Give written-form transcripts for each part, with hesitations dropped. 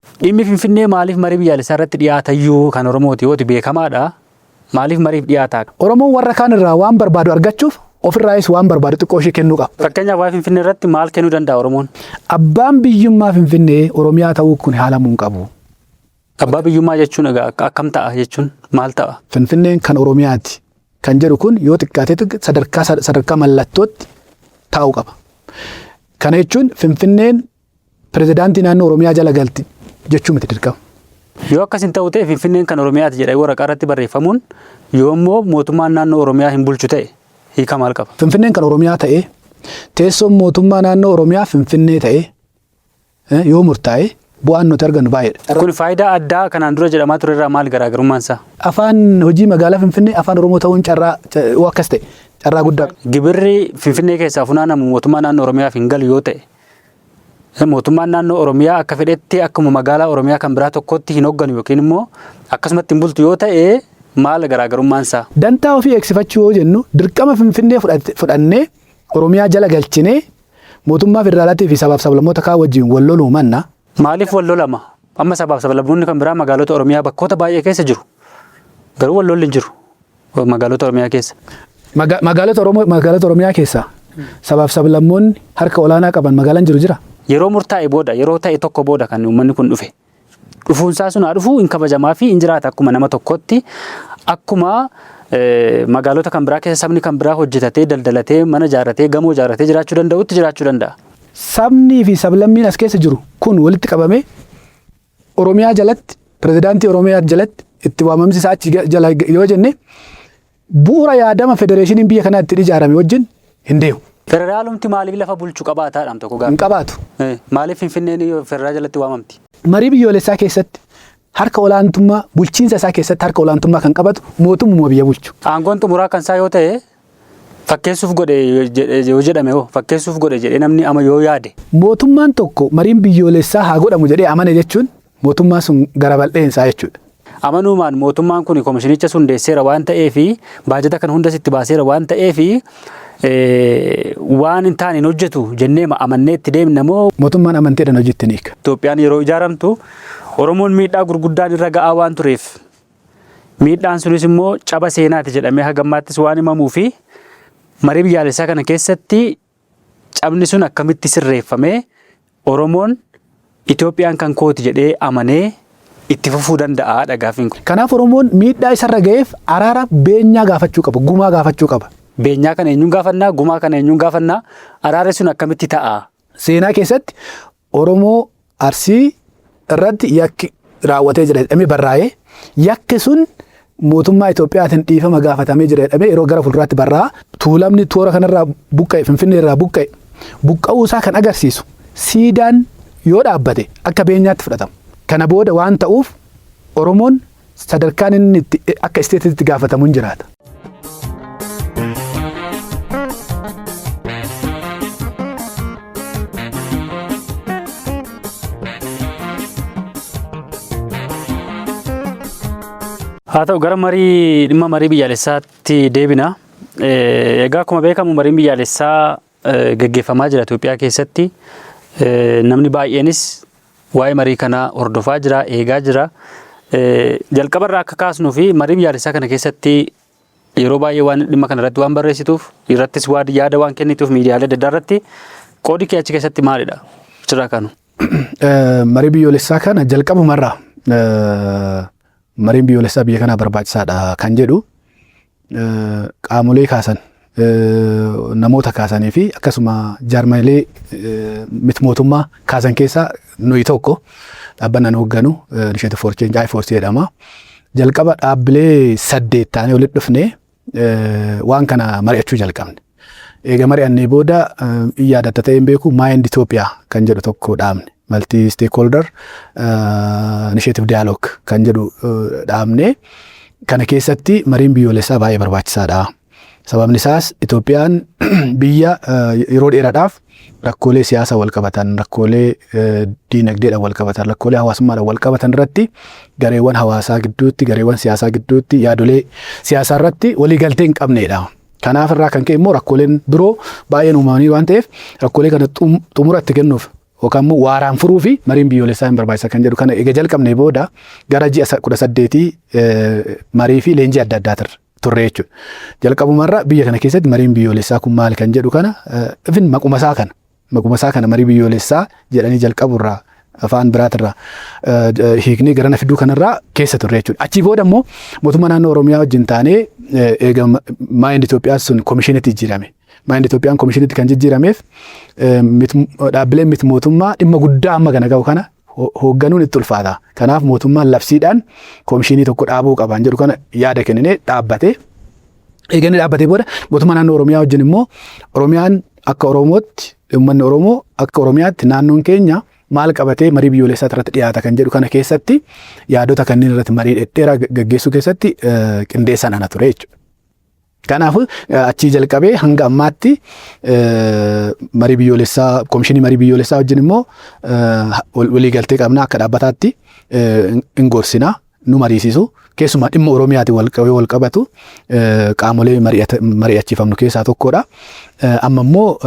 Dhimmi Finfinnee maaliif marii biyyaalessaa irratti dhiyaatayyuu kan Oromooti yooti beekamaadha. Maaliif mariif dhiyaata? Oromoon warra kaan irraa waan barbaadu argachuuf ofirraayis waan barbaadu xiqqoo ishee kennuu qaba. Fakkeenyaaf, waa'ee Finfinnee irratti maal kennuu danda'a Oromoon? Abbaan biyyummaa Finfinnee Oromiyaa ta'uu kun haalamuu hin qabu. Abbaa biyyummaa jechuun egaa akkam ta'a jechuun maal ta'a? Finfinneen kan Oromiyaati kan jedhu kun yoo xiqqaatee sadarkaa sadarkaa mallattootti taa'uu qaba. Kana jechuun Finfinneen pirezidaantii naannoo Oromiyaa jala galti jechuu miti dirqama. Yoo akkas hin ta'u ta'e, Finfinneen kan Oromiyaati jedhee waraqaa irratti barreeffamuun, yoo immoo mootummaan naannoo Oromiyaa hin bulchu ta'e, hiika maal qaba? Finfinneen kan Oromiyaa ta'ee, teessoon mootummaa naannoo Oromiyaa Finfinnee ta'ee yoo murtaa'e, bu'aan nuti argannu baay'eedha. Kun faayidaa addaa kanaan dura jedhamaa ture irraa maal garaagarummaan isaa? Afaan hojii magaalaa Finfinnee Afaan Oromoo ta'uun carraa yoo akkas ta'e carraa guddaa qaba. Gibirri Finfinnee keessaa funaanamu mootummaa naannoo Oromiyaaf hin galu yoo ta'e, mootummaan naannoo Oromiyaa akka fedhetti akkuma magaalaa Oromiyaa kan biraa tokkotti hin hoogganu yookiin immoo akkasumatti hin bultu yoo ta'e, maal garaagarummaan isaa? Dantaa ofii eegsifachuu yoo jennu, dirqama Finfinnee fudhannee Oromiyaa jala galchinee mootummaa federaalaatii fi sabaaf sablammoota kaan wajjin wal loluu manna. Maaliif wal lolama? Amma sabaaf sablammoonni kan biraa magaalota Oromiyaa bakkoota baay'ee keessa jiru. Garuu wal lolli hin jiru magaalota Oromiyaa keessa. Magaalota Oromoo, magaalota Oromiyaa keessaa sabaaf sablammoonni harka olaanaa qaban magaalaan jiru jira. Yeroo murtaa'e booda, yeroo ta'e tokko booda kan uummanni kun dhufe. Dhufuunsaa sun haa dhufu, hin kabajamaa fi hin jiraata akkuma nama tokkotti, akkuma magaalota kan biraa keessa sabni kan biraa hojjetatee, daldalatee, mana ijaarratee, gamoo ijaarratee jiraachuu danda'utti jiraachuu danda'a. Sabnii fi sablammiin as keessa jiru kun walitti qabamee Oromiyaa jalatti, pirezidaantii Oromiyaa jalatti, itti waamamsi isaa achi jala yoo jenne, bu'uura yaadama federeeshiniin biyya kanaa ittiin ijaarame wajjin hin deemu. Federaalumti maaliif lafa bulchu qabaataadhaam tokko Hin gaaffii. qabaatu. Maaliif Finfinneen federaala jalatti waamamti? Marii biyyoolessaa keessatti harka olaantummaa, bulchiinsa isaa keessatti harka olaantummaa kan qabatu mootummuma biyya bulchu. Aangoon xumuraa kan isaa yoo ta'e, fakkeessuuf godhe yoo jedhame hoo, fakkeessuuf godhe jedhee namni ama yoo yaade. Mootummaan tokko mariin biyyoolessaa haa godhamu jedhee amane jechuun mootummaan sun gara bal'eensaa jechuudha. Amanuumaan mootummaan kun komishinicha hundeesseera waan ta'eefi, baajata kan hundas itti baaseera waan ta'eefi, waan hin taane hin hojjetu jenneema amannee itti deemna moo? Mootummaan amanteedhaan hojiitti ni hiika. Itoophiyaan yeroo ijaaramtu Oromoon miidhaa gurguddaan irra ga'aa waan tureef, miidhaan sunis immoo caba seenaati jedhamee hagammaattis waan himamuu fi, marii biyyaalessaa kana keessatti cabni sun akkamitti sirreeffamee Oromoon Itoophiyaan kan kooti jedhee amanee itti fufuu danda'a gaaffiin kun? Kanaaf Oromoon miidhaa isarra ga'eef araara, beenyaa gaafachuu qaba, gumaa gaafachuu qaba. Beenyaa kana eenyuun gaafannaa? Gumaa kana eenyuun gaafannaa? Araarri sun akkamitti ta'a? Seenaa keessatti Oromoo Arsii irratti yakki raawwatee jira jedhamee barraa'ee, yakki sun mootummaa Itoophiyaatiin dhiifama gaafatamee jira jedhamee yeroo gara fuulduraatti barraa'a. Tuulamni toora kanarraa buqqa'e, Finfinnee irraa buqqa'e, buqqa'uu isaa kan agarsiisu siidaan yoo dhaabbate akka beenyaatti fudhatama. Kana booda waan ta'uuf Oromoon sadarkaan inni itti akka isteetitti gaafatamu hin jiraata. Haa ta'u, gara marii dhimma marii biyyaalessaatti deebina. Egaa akkuma beekamu mariin biyyaalessaa geggeeffamaa jira Itoophiyaa keessatti. Namni baay'eenis waa'ee marii kanaa hordofaa jira, eegaa jira. Jalqabarraa akka kaasnuu fi marii biyyaalessaa kana keessatti yeroo baay'ee waan dhimma kana irratti waan barreessituuf, irrattis waan yaada waan kennituuf, miidiyaalee adda addaa irratti qoodi kee achi keessatti maalidha? Achirraa kaanu. Marii biyyoolessaa kana jalqabumarraa mariin biyyoolessaa biyya kanaa barbaachisaadha kan jedhu qaamolee kaasan, namoota kaasanii fi akkasuma jaarmalee miti mootummaa kaasan keessaa nuyi tokko, dhaabbanni ani hoogganu Initiative for Change, I4C jedhama. Jalqaba dhaabbilee saddeet taanee walitti dhufnee waan kana mari'achuu jalqabne. Eega mari'annee booda, yaadatta ta'ee hin beeku, Mind Ethiopia kan jedhu tokko dhaabne. Multi Stakeholder Initiative Dialogue kan jedhu dhaabne. Kana keessatti mariin biyyoolessaa baay'ee barbaachisaadha. Sababni isaas Itoophiyaan biyya yeroo dheeraadhaaf rakkoolee siyaasaa wal qabatan, rakkoolee diinagdeedhaan wal qabatan, rakkoolee hawaasummaadhaan wal qabatan irratti gareewwan hawaasaa gidduutti, gareewwan siyaasaa gidduutti, yaadolee siyaasaa irratti waliigaltee hin qabnedha. Kanaaf irraa kan ka'e immoo rakkooleen biroo baay'een uumamanii waan ta'eef, rakkoolee kana xumura itti kennuuf yookaan immoo waaraan furuu fi mariin biyyoolessaa hin barbaachisa kan jedhu kana eega jalqabnee booda gara ji'a 18 marii fi leenjii adda addaa turre jechuudha. Jalqabumarra biyya kana keessatti mariin biyyoolessaa kun maal kan jedhu kana, ifin maquma isaa kana marii biyyoolessaa jedhanii jalqaburraa afaan biraatirraa hiiknee gara na fiduu kanarraa keessa turre jechuudha. Achii booda immoo mootummaa naannoo Oromiyaa wajjin taanee eega Mind Itoophiyaa sun komishinitti jijjiirame. Mind Itoophiyaan komishinitti kan jijjiirameef dhaabbileen miti mootummaa dhimma guddaa amma kana ga'u kana hoogganuun itti ulfaata. Kanaaf mootummaan labsiidhaan komishinii tokko dhaabuu qaban jedhu kana yaada kenninee dhaabbate. Eeganii dhaabbatee booda mootummaa naannoo Oromiyaa wajjin immoo Oromiyaan akka Oromootti, uummanni Oromoo akka Oromiyaatti, naannoon keenya maal qabatee marii biyyoolessaa irratti dhiyaata kan jedhu kana keessatti yaadota kanneen irratti marii dhedheeraa gaggeessuu keessatti qindeessaan ana ture jechuudha. Kanaafuu achii jalqabee hanga ammaatti marii biyyoolessaa, komishinii marii biyyoolessaa wajjin immoo waliigaltee qabna. Akka dhaabbataatti hin gorsina, nu mariisisu. Keessumaa dhimma Oromiyaatiin wal qabatu qaamolee mari'achiifamnu keessaa tokkodha. Amma immoo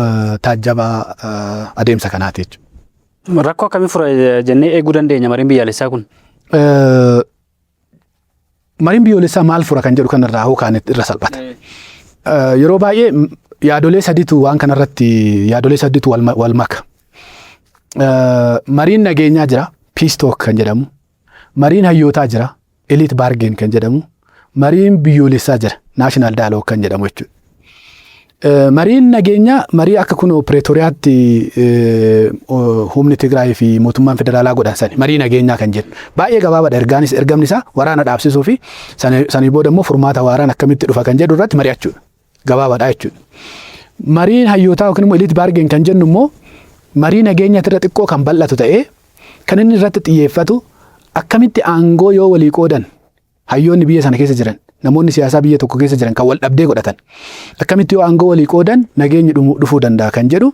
taajjabaa adeemsa kanaati jechuudha. Rakkoo akkamii fura jennee eeguu dandeenya mariin biyyaalessaa kun? Mariin biyyoolessaa maal fura kan jedhu kanarraa hoo kaan irra salphata. Yeroo baay'ee yaadolee sadiitu waan kanarratti, yaadolee sadiitu wal maka. Mariin nageenyaa jira, peace talk kan jedhamu. Mariin hayyootaa jira, elite bargain kan jedhamu. Mariin biyyoolessaa jira, national dialogue kan jedhamu jechuudha. Mariin nageenyaa marii akka kun Pireetoriyaatti humni Tigraay fi mootummaan federaalaa godhan sani marii nageenyaa kan jennu. Baay'ee gabaabaadha ergaanis, ergamni isaa waraana dhaabsisuu fi sanii booda immoo furmaata waaraan akkamitti dhufa kan jedhu irratti mari'achuudha. Gabaabaadha jechuudha. Mariin hayyootaa yookiin immoo elite bargain kan jennu immoo marii nageenya irra xiqqoo kan bal'atu ta'ee kan inni irratti xiyyeeffatu akkamitti aangoo yoo walii qoodan, hayyoonni biyya sana keessa jiran, namoonni siyaasaa biyya tokko keessa jiran kan wal dhabdee godhatan akkamitti yoo aangoo walii qoodan nageenyi dhufuu danda'a kan jedhu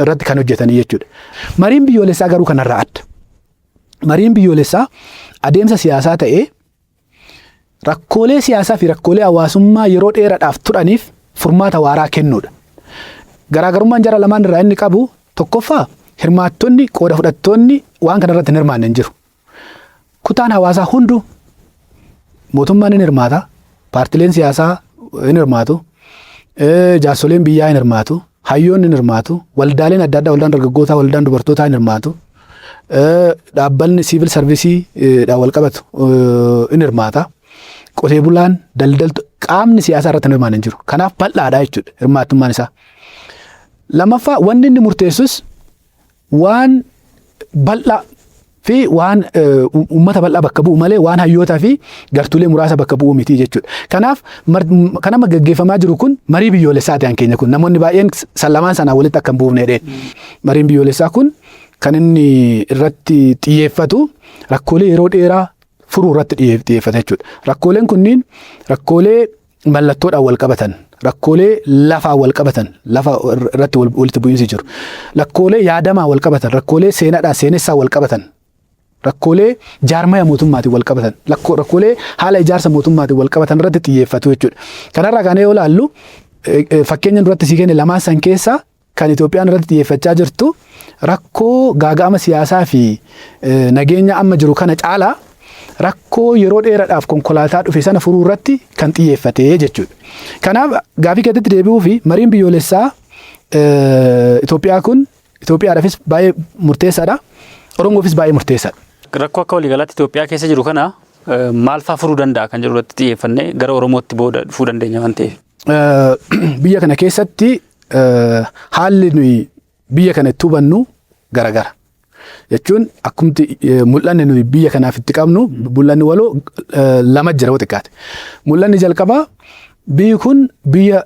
irratti kan hojjetanii jechuudha. Mariin biyyoolessaa garuu kanarraa adda. Mariin biyyoolessaa adeemsa siyaasaa ta'ee rakkoolee siyaasaa fi rakkoolee hawaasummaa yeroo dheeraadhaaf turaniif furmaata waaraa kennuudha. Garaagarummaan jara lamaan irraa inni qabu tokkoffaa, hirmaattonni, qooda fudhattoonni waan kana irratti hin hirmaanne hin jiru. Kutaan hawaasaa hunduu, mootummaan hin hirmaata, paartileen siyaasaa hin hirmaatu, jaarsoleen biyyaa hin hirmaatu, hayyoonni hin hirmaatu, waldaaleen adda addaa, waldaan dargaggootaa, waldaan dubartootaa hin hirmaatu, dhaabbanni civil service dhaan wal qabatu hin hirmaata. Qotee bulaan, daldaltu, qaamni siyaasaa irratti hin hirmaanne hin jiru. Kanaaf bal'aadha jechuudha hirmaattummaan isaa. Lammaffaa, wanni inni murteessus waan bal'aa fi waan uummata bal'aa bakka bu'u malee waan hayyootaa fi gartuulee muraasa bakka bu'u miti jechuudha. Kanaaf kan amma gaggeeffamaa jiru kun marii biyyoolessaati kan keenya kun, namoonni baay'een lamaan sanaa walitti akka hin buufne jedheen. Mariin biyyoolessaa kun kan inni irratti xiyyeeffatu rakkoolee yeroo dheeraa furuu irratti xiyyeeffata jechuudha. Rakkooleen kunniin rakkoolee mallattoodhaan wal qabatan, rakkoolee lafaan wal qabatan, lafa irratti walitti bu'iinsi jiru, rakkoolee yaadamaa wal qabatan, rakkoolee seenaadhaan seenessaan wal qabatan, rakkoolee jaarmaya mootummaatiin wal qabatan, rakkoolee haala ijaarsa mootummaatiin wal qabatan irratti xiyyeeffatu jechuudha. Kanarraa kaanee yoo ilaallu, fakkeenya duratti sii kenne lamaan san keessaa kan Itoophiyaan irratti xiyyeeffachaa jirtu rakkoo gaaga'ama siyaasaa fi nageenya amma jiru kana caalaa rakkoo yeroo dheeraadhaaf konkolaataa dhufe sana furuu irratti kan xiyyeeffate jechuudha. Kanaaf gaafii keessatti deebi'uu fi mariin biyyoolessaa Itoophiyaa kun Itoophiyaadhaafis baay'ee murteessaadha. Oromoofis baay'ee murteessaadha. Rakkoo akka waliigalaatti Itoophiyaa keessa jiru kana maal fa'aa furuu danda'a kan jedhu irratti xiyyeeffannee gara Oromootti booda dhufuu dandeenya waan ta'eef. Biyya kana keessatti haalli nuyi biyya kana itti hubannu garagara. Jechuun akkumti mul'anni nuyi biyya kanaaf itti qabnu, mul'anni waloo lama jira yoo xiqqaate. Mul'anni jalqabaa biyyi kun biyya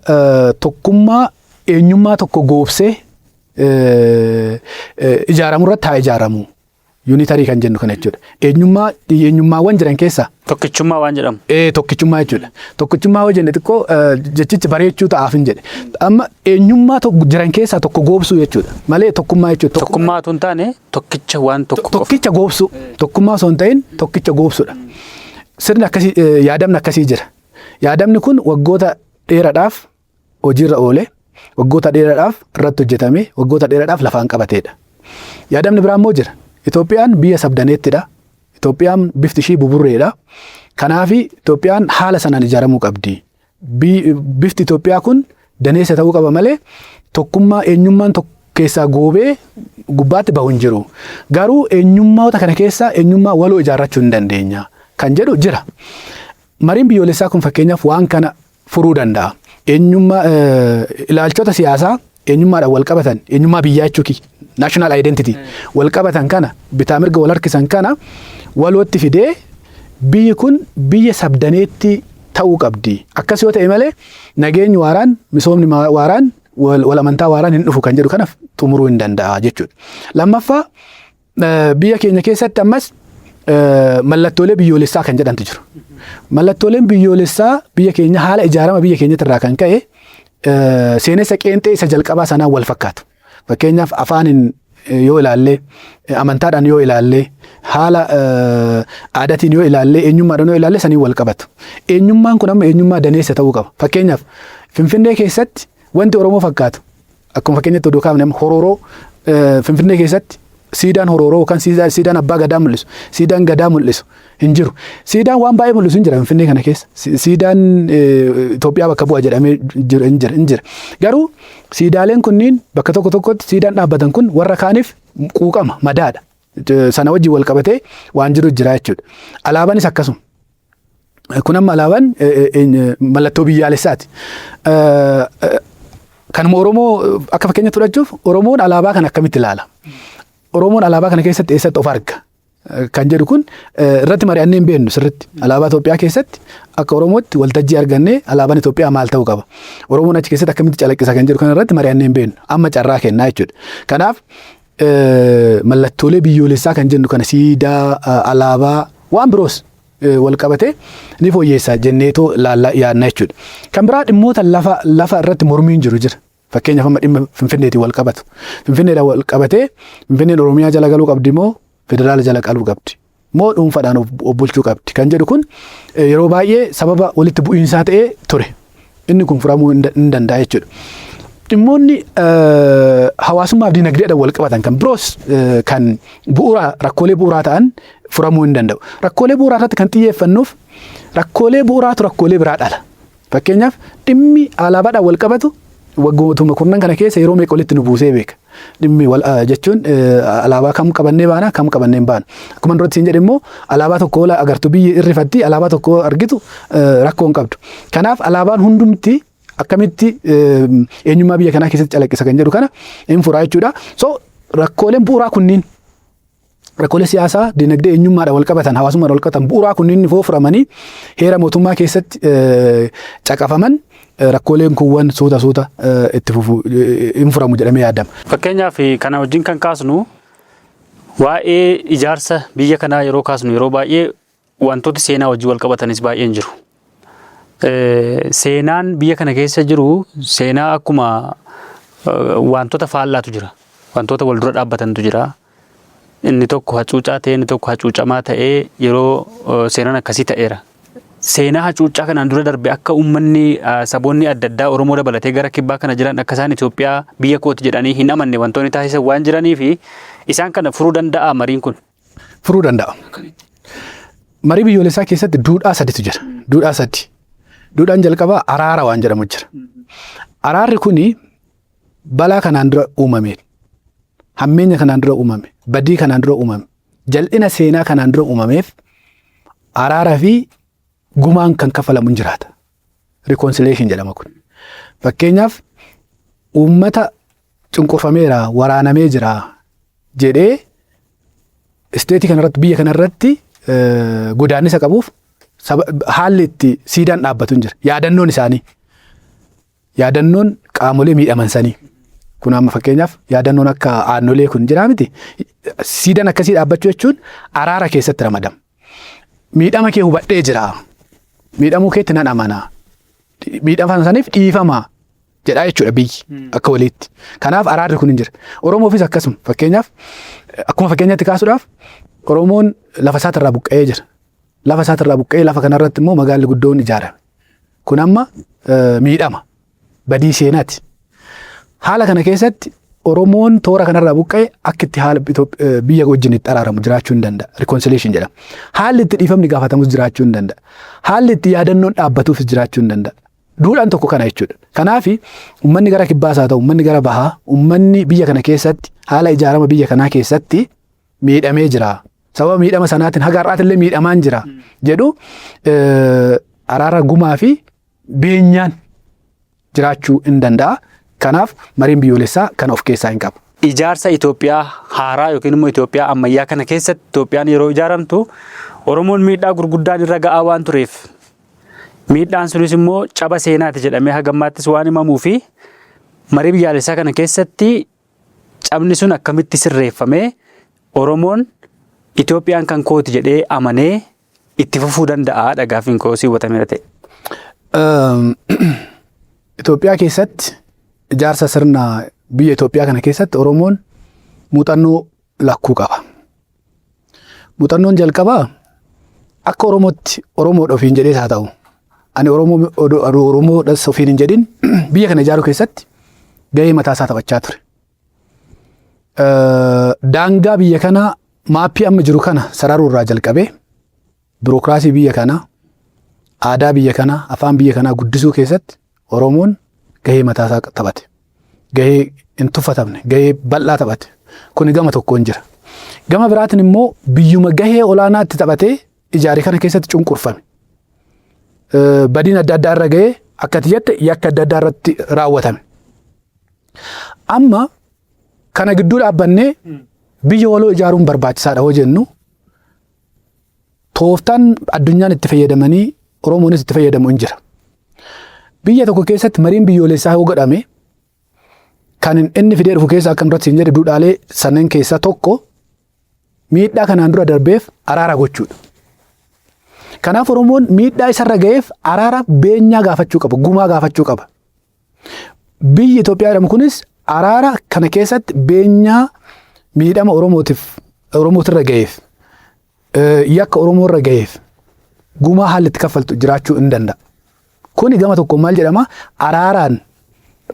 tokkummaa eenyummaa tokko goobsee ijaaramu irratti haa ijaaramu. Unitary kan jennu kana jechuudha. Eenyummaa, eenyummaawwan jiran keessaa. Tokkichummaa waan jedhamu. Ee, tokkichummaa jechuudha. Tokkichummaa yoo jenne xiqqoo jechichi bareechuu ta'aaf hin jedhe. Amma eenyummaa tokko jiran keessaa tokko goobsuu jechuudha. Malee tokkummaa jechuudha. Tokkummaa otoo hin taane tokkicha, waan tokko qofa. Tokkicha goobsuu. Tokkummaa osoo hin ta'in tokkicha goobsuudha. Sirni akkasii, yaadamni akkasii jira. Yaadamni kun waggoota dheeraadhaaf hojiirra oole, waggoota dheeraadhaaf irratti hojjetame, waggoota dheeraadhaaf lafaan qabateedha. Yaadamni biraa immoo jira. Itoophiyaan biyya sabdaneettidha. Itoophiyaan bifti ishii buburreedha. Kanaaf Itoophiyaan haala sanaan ijaaramuu qabdi. Bifti Itoophiyaa kun daneessa ta'uu qaba malee tokkummaa eenyummaan keessaa goobee gubbaatti bahu hin jiru. Garuu eenyummoota kana keessaa eenyummaa waloo ijaarrachuu hin dandeenya kan jedhu jira. Mariin biyyoolessaa kun fakkeenyaaf waan kana furuu danda'a. Eenyummaa, ilaalchota siyaasaa eenyummaadhaan wal qabatan, eenyummaa biyyaa jechuuki, national identity wal qabatan kana, bitaa mirga wal harkisan kana walootti fidee biyyi kun biyya sabdaneetti ta'uu qabdi. Akkas yoo ta'e malee nageenyi waaraan, misoomni waaraan, wal amantaa waaraan hin dhufu kan jedhu kanaaf xumuruu hin danda'a jechuudha. Lammaffaa, biyya keenya keessatti ammas mallattoolee biyyoolessaa kan jedhantu jiru. Mallattooleen biyyoolessaa biyya keenya haala ijaarama biyya keenyatirraa kan ka'e seenessa qeenxee isa jalqabaa sanaan wal fakkaatu. Fakkeenyaaf, afaaniin yoo ilaalle, amantaadhaan yoo ilaalle, haala aadaatiin yoo ilaalle, eenyummaadhaan yoo ilaalle saniin wal qabatu. Eenyummaan kun amma eenyummaa daneessa ta'uu qaba. Fakkeenyaaf, Finfinnee keessatti wanti Oromoo fakkaatu, akkuma fakkeenyatti oduu kaafne, amma Horooroo, Finfinnee keessatti siidaan Horooroo yookaan siidaan Abbaa Gadaa mul'isu, siidaan Gadaa mul'isu hin jiru. Siidaan waan baay'ee mul'isu hin jira Finfinnee kana keessa. Siidaan Itoophiyaa bakka bu'a jedhamee jiru hin jira hin jira. Garuu siidaaleen kunniin bakka tokko tokkotti siidaan dhaabbatan kun warra kaaniif quuqama madaadha. Sana wajjin wal qabatee waan jiru jira jechuudha. Alaabaanis akkasuma. Kun amma alaabaan mallattoo biyyaalessaati. Kanuma Oromoo akka fakkeenya fudhachuuf, Oromoon alaabaa kana akkamitti ilaala? Oromoon alaabaa kana keessatti eessatti of arga? Kan jedhu kun irratti mari'annee hin beeknu sirritti. Alaabaa Itoophiyaa keessatti akka Oromootti waltajjii argannee alaabaan Itoophiyaa maal ta'uu qaba? Oromoon achi keessatti akkamitti calaqqisa kan jedhu kana irratti mari'annee hin beeknu. Amma carraa kennaa jechuudha. Kanaaf mallattoolee biyyoolessaa kan jennu kana, siidaa, alaabaa, waan biroos wal qabatee ni fooyyeessa jenneetoo laallaa yaadna jechuudha. Kan biraa, dhimmoota lafa irratti mormiin jiru jira. Fakkeenyaaf, amma dhimma Finfinneetiin wal qabatu. Finfinneedhaan wal qabatee Finfinneen Oromiyaa jala galuu qabdi moo federaala jala galuu qabdi moo dhuunfaadhaan of bulchuu qabdi kan jedhu kun yeroo baay'ee sababa walitti bu'iinsaa ta'ee ture. Inni kun furamuu hin danda'a jechuudha. Dhimmoonni hawaasummaaf dinagdeedhaan wal qabatan kan biroos kan bu'uura rakkoolee bu'uuraa ta'an furamuu hin danda'u. Rakkoolee bu'uuraa irratti kan xiyyeeffannuuf rakkoolee bu'uuraatu rakkoolee biraa dhala. Fakkeenyaaf, dhimmi alaabaadhaan wal qabatu waggootuma 10 kana keessa yeroo meeqa walitti nu buusee beeka. Dhimmi wal jechuun alaabaa kam qabannee baana, kam qabannee hin baanu. Akkuma duratti siin jedhe immoo, alaabaa tokko agartu biyyi irrifatti, alaabaa tokko argitu rakkoo hin qabdu. Kanaaf alaabaan hundumti akkamitti eenyummaa biyya kanaa keessatti calaqqisa kan jedhu kana hin furaa jechuudha. So rakkooleen bu'uuraa kunniin, rakkoolee siyaasaa, dinagdee, eenyummaadhaan wal qabatan, hawaasummaadhaan wal qabatan bu'uuraa kunniin foo furamanii heera mootummaa keessatti caqafaman, rakkooleen kuuwwan suuta suuta itti fufu, hin furamu jedhamee yaadama. Fakkeenyaaf, kana wajjin kan kaasnu, waa'ee ijaarsa biyya kanaa yeroo kaasnu, yeroo baay'ee wantooti seenaa wajjin wal qabatanis baay'een jiru. Seenaan biyya kana keessa jiru seenaa akkuma wantoota faallaatu jira. Wantoota wal dura dhaabbatantu jira. Inni tokko hacuucaa ta'ee, inni tokko hacuucamaa ta'ee yeroo seenaan akkasii ta'eera. Seenaa hacuuccaa kanaan dura darbe akka uummanni, saboonni adda addaa Oromoo dabalatee gara kibbaa kana jiran akka isaan Itoophiyaa biyya kooti jedhanii hin amanne wantoonni taasisan waan jiranii fi isaan kana furuu danda'a mariin kun? Furuu danda'a. Marii biyyoolessaa keessatti duudhaa saditu jira. Duudhaa sadi. Duudhaan jalqabaa araara waan jedhamu jira. Araarri kuni balaa kanaan dura uumame, hammeenya kanaan dura uumame, badii kanaan dura uumame, jal'ina seenaa kanaan dura uumameef araaraa fi gumaan kan kafalamu hin jiraata. Reconciliation jedhama kun. Fakkeenyaaf, uummata cunqurfameera, waraanamee jira jedhee state kanarratti, biyya kanarratti godaannisa qabuuf haalli itti siidaan dhaabbatu hin jira. Yaadannoon isaanii. Yaadannoon qaamolee miidhaman sanii. Kun amma fakkeenyaaf yaadannoon akka Aannolee kun jira miti. Siidaan akkasii dhaabbachuu jechuun araara keessatti ramadama. Miidhama kee hubadhee jira. Miidhamuu keetti nan amana. Miidhama saniif dhiifama jedhaa jechuudha biyyi akka waliitti. Kanaaf araarri kun hin jira. Oromoofis akkasuma, fakkeenyaaf, akkuma fakkeenyaatti kaasuudhaaf, Oromoon lafa isaatirraa buqqa'ee jira. Lafa isaatirraa buqqa'ee lafa kanarratti immoo magaalli guddoon ijaarame. Kun amma miidhama. Badii seenaati. Haala kana keessatti Oromoon toora kanarraa buqqa'e akka itti haala biyya wajjin itti araaramu jiraachuu hin danda'a. Reconciliation jedhama. Haalli itti dhiifamni gaafatamus jiraachuu hin danda'a. Haalli itti yaadannoon dhaabbatuufis jiraachuu hin danda'a. Duudhaan tokko kana jechuudha. Kanaaf uummanni gara kibbaas haa ta'u, uummanni gara bahaa, uummanni biyya kana keessatti haala ijaarama biyya kanaa keessatti miidhamee jira. Sababa miidhama sanaatiin haga har'aatti illee miidhamaan jira jedhu araara gumaa fi beenyaan jiraachuu hin danda'a. Kanaaf mariin biyyoolessaa kana of keessaa hin qabu. Ijaarsa Itoophiyaa haaraa yookiin immoo Itoophiyaa ammayyaa kana keessatti Itoophiyaan yeroo ijaaramtu Oromoon miidhaa gurguddaan irra ga'aa waan tureef, miidhaan sunis immoo caba seenaati jedhamee hagammaattis waan himamuu fi marii biyyaalessaa kana keessatti cabni sun akkamitti sirreeffamee Oromoon Itoophiyaan kan kooti jedhee amanee itti fufuu danda'a gaaffiin koo si hubatameera ta'e. Itoophiyaa keessatti, ijaarsa sirna biyya Itoophiyaa kana keessatti Oromoon muuxannoo lakkuu qaba. Muuxannoon jalqabaa akka Oromootti Oromoodha ofiin jedhees haa ta'u, ani Oromoodhas ofiin hin jedhin, biyya kana ijaaruu keessatti gahee mataa isaa taphachaa ture. Daangaa biyya kanaa maappii amma jiru kana sararuu irraa jalqabee birookiraasii biyya kanaa, aadaa biyya kanaa, afaan biyya kanaa guddisuu keessatti Oromoon gahee mataa isaa taphate. Gahee hin tuffatamne, gahee bal'aa taphate. Kuni gama tokkoon jira. Gama biraatiin immoo biyyuma gahee olaanaa itti taphatee ijaare kana keessatti cunqurfame. Badiin adda addaa irra gahee, akka ati jette, yakka adda addaa irratti raawwatame. Amma kana gidduu dhaabbannee biyya waloo ijaaruun barbaachisaadha hoo jennu, tooftaan addunyaan itti fayyadamanii Oromoonis itti fayyadamu hin jira. Biyya tokko keessatti mariin biyyoolessaa yoo godhame, kan inni fidee dhufu keessa, akka duratti siin jedhe, duudhaalee saneen keessaa tokko miidhaa kanaan dura darbeef araara gochuudha. Kanaaf Oromoon miidhaa isarra ga'eef araara beenyaa gaafachuu qaba, gumaa gaafachuu qaba. Biyyi Itoophiyaa jedhamu kunis araara kana keessatti beenyaa miidhama Oromootiif Oromootirra ga'eef, yakka Oromoorra ga'eef gumaa haalli itti kaffaltu jiraachuu hin danda'a. Kuni gama tokko maal jedhama? Araaraan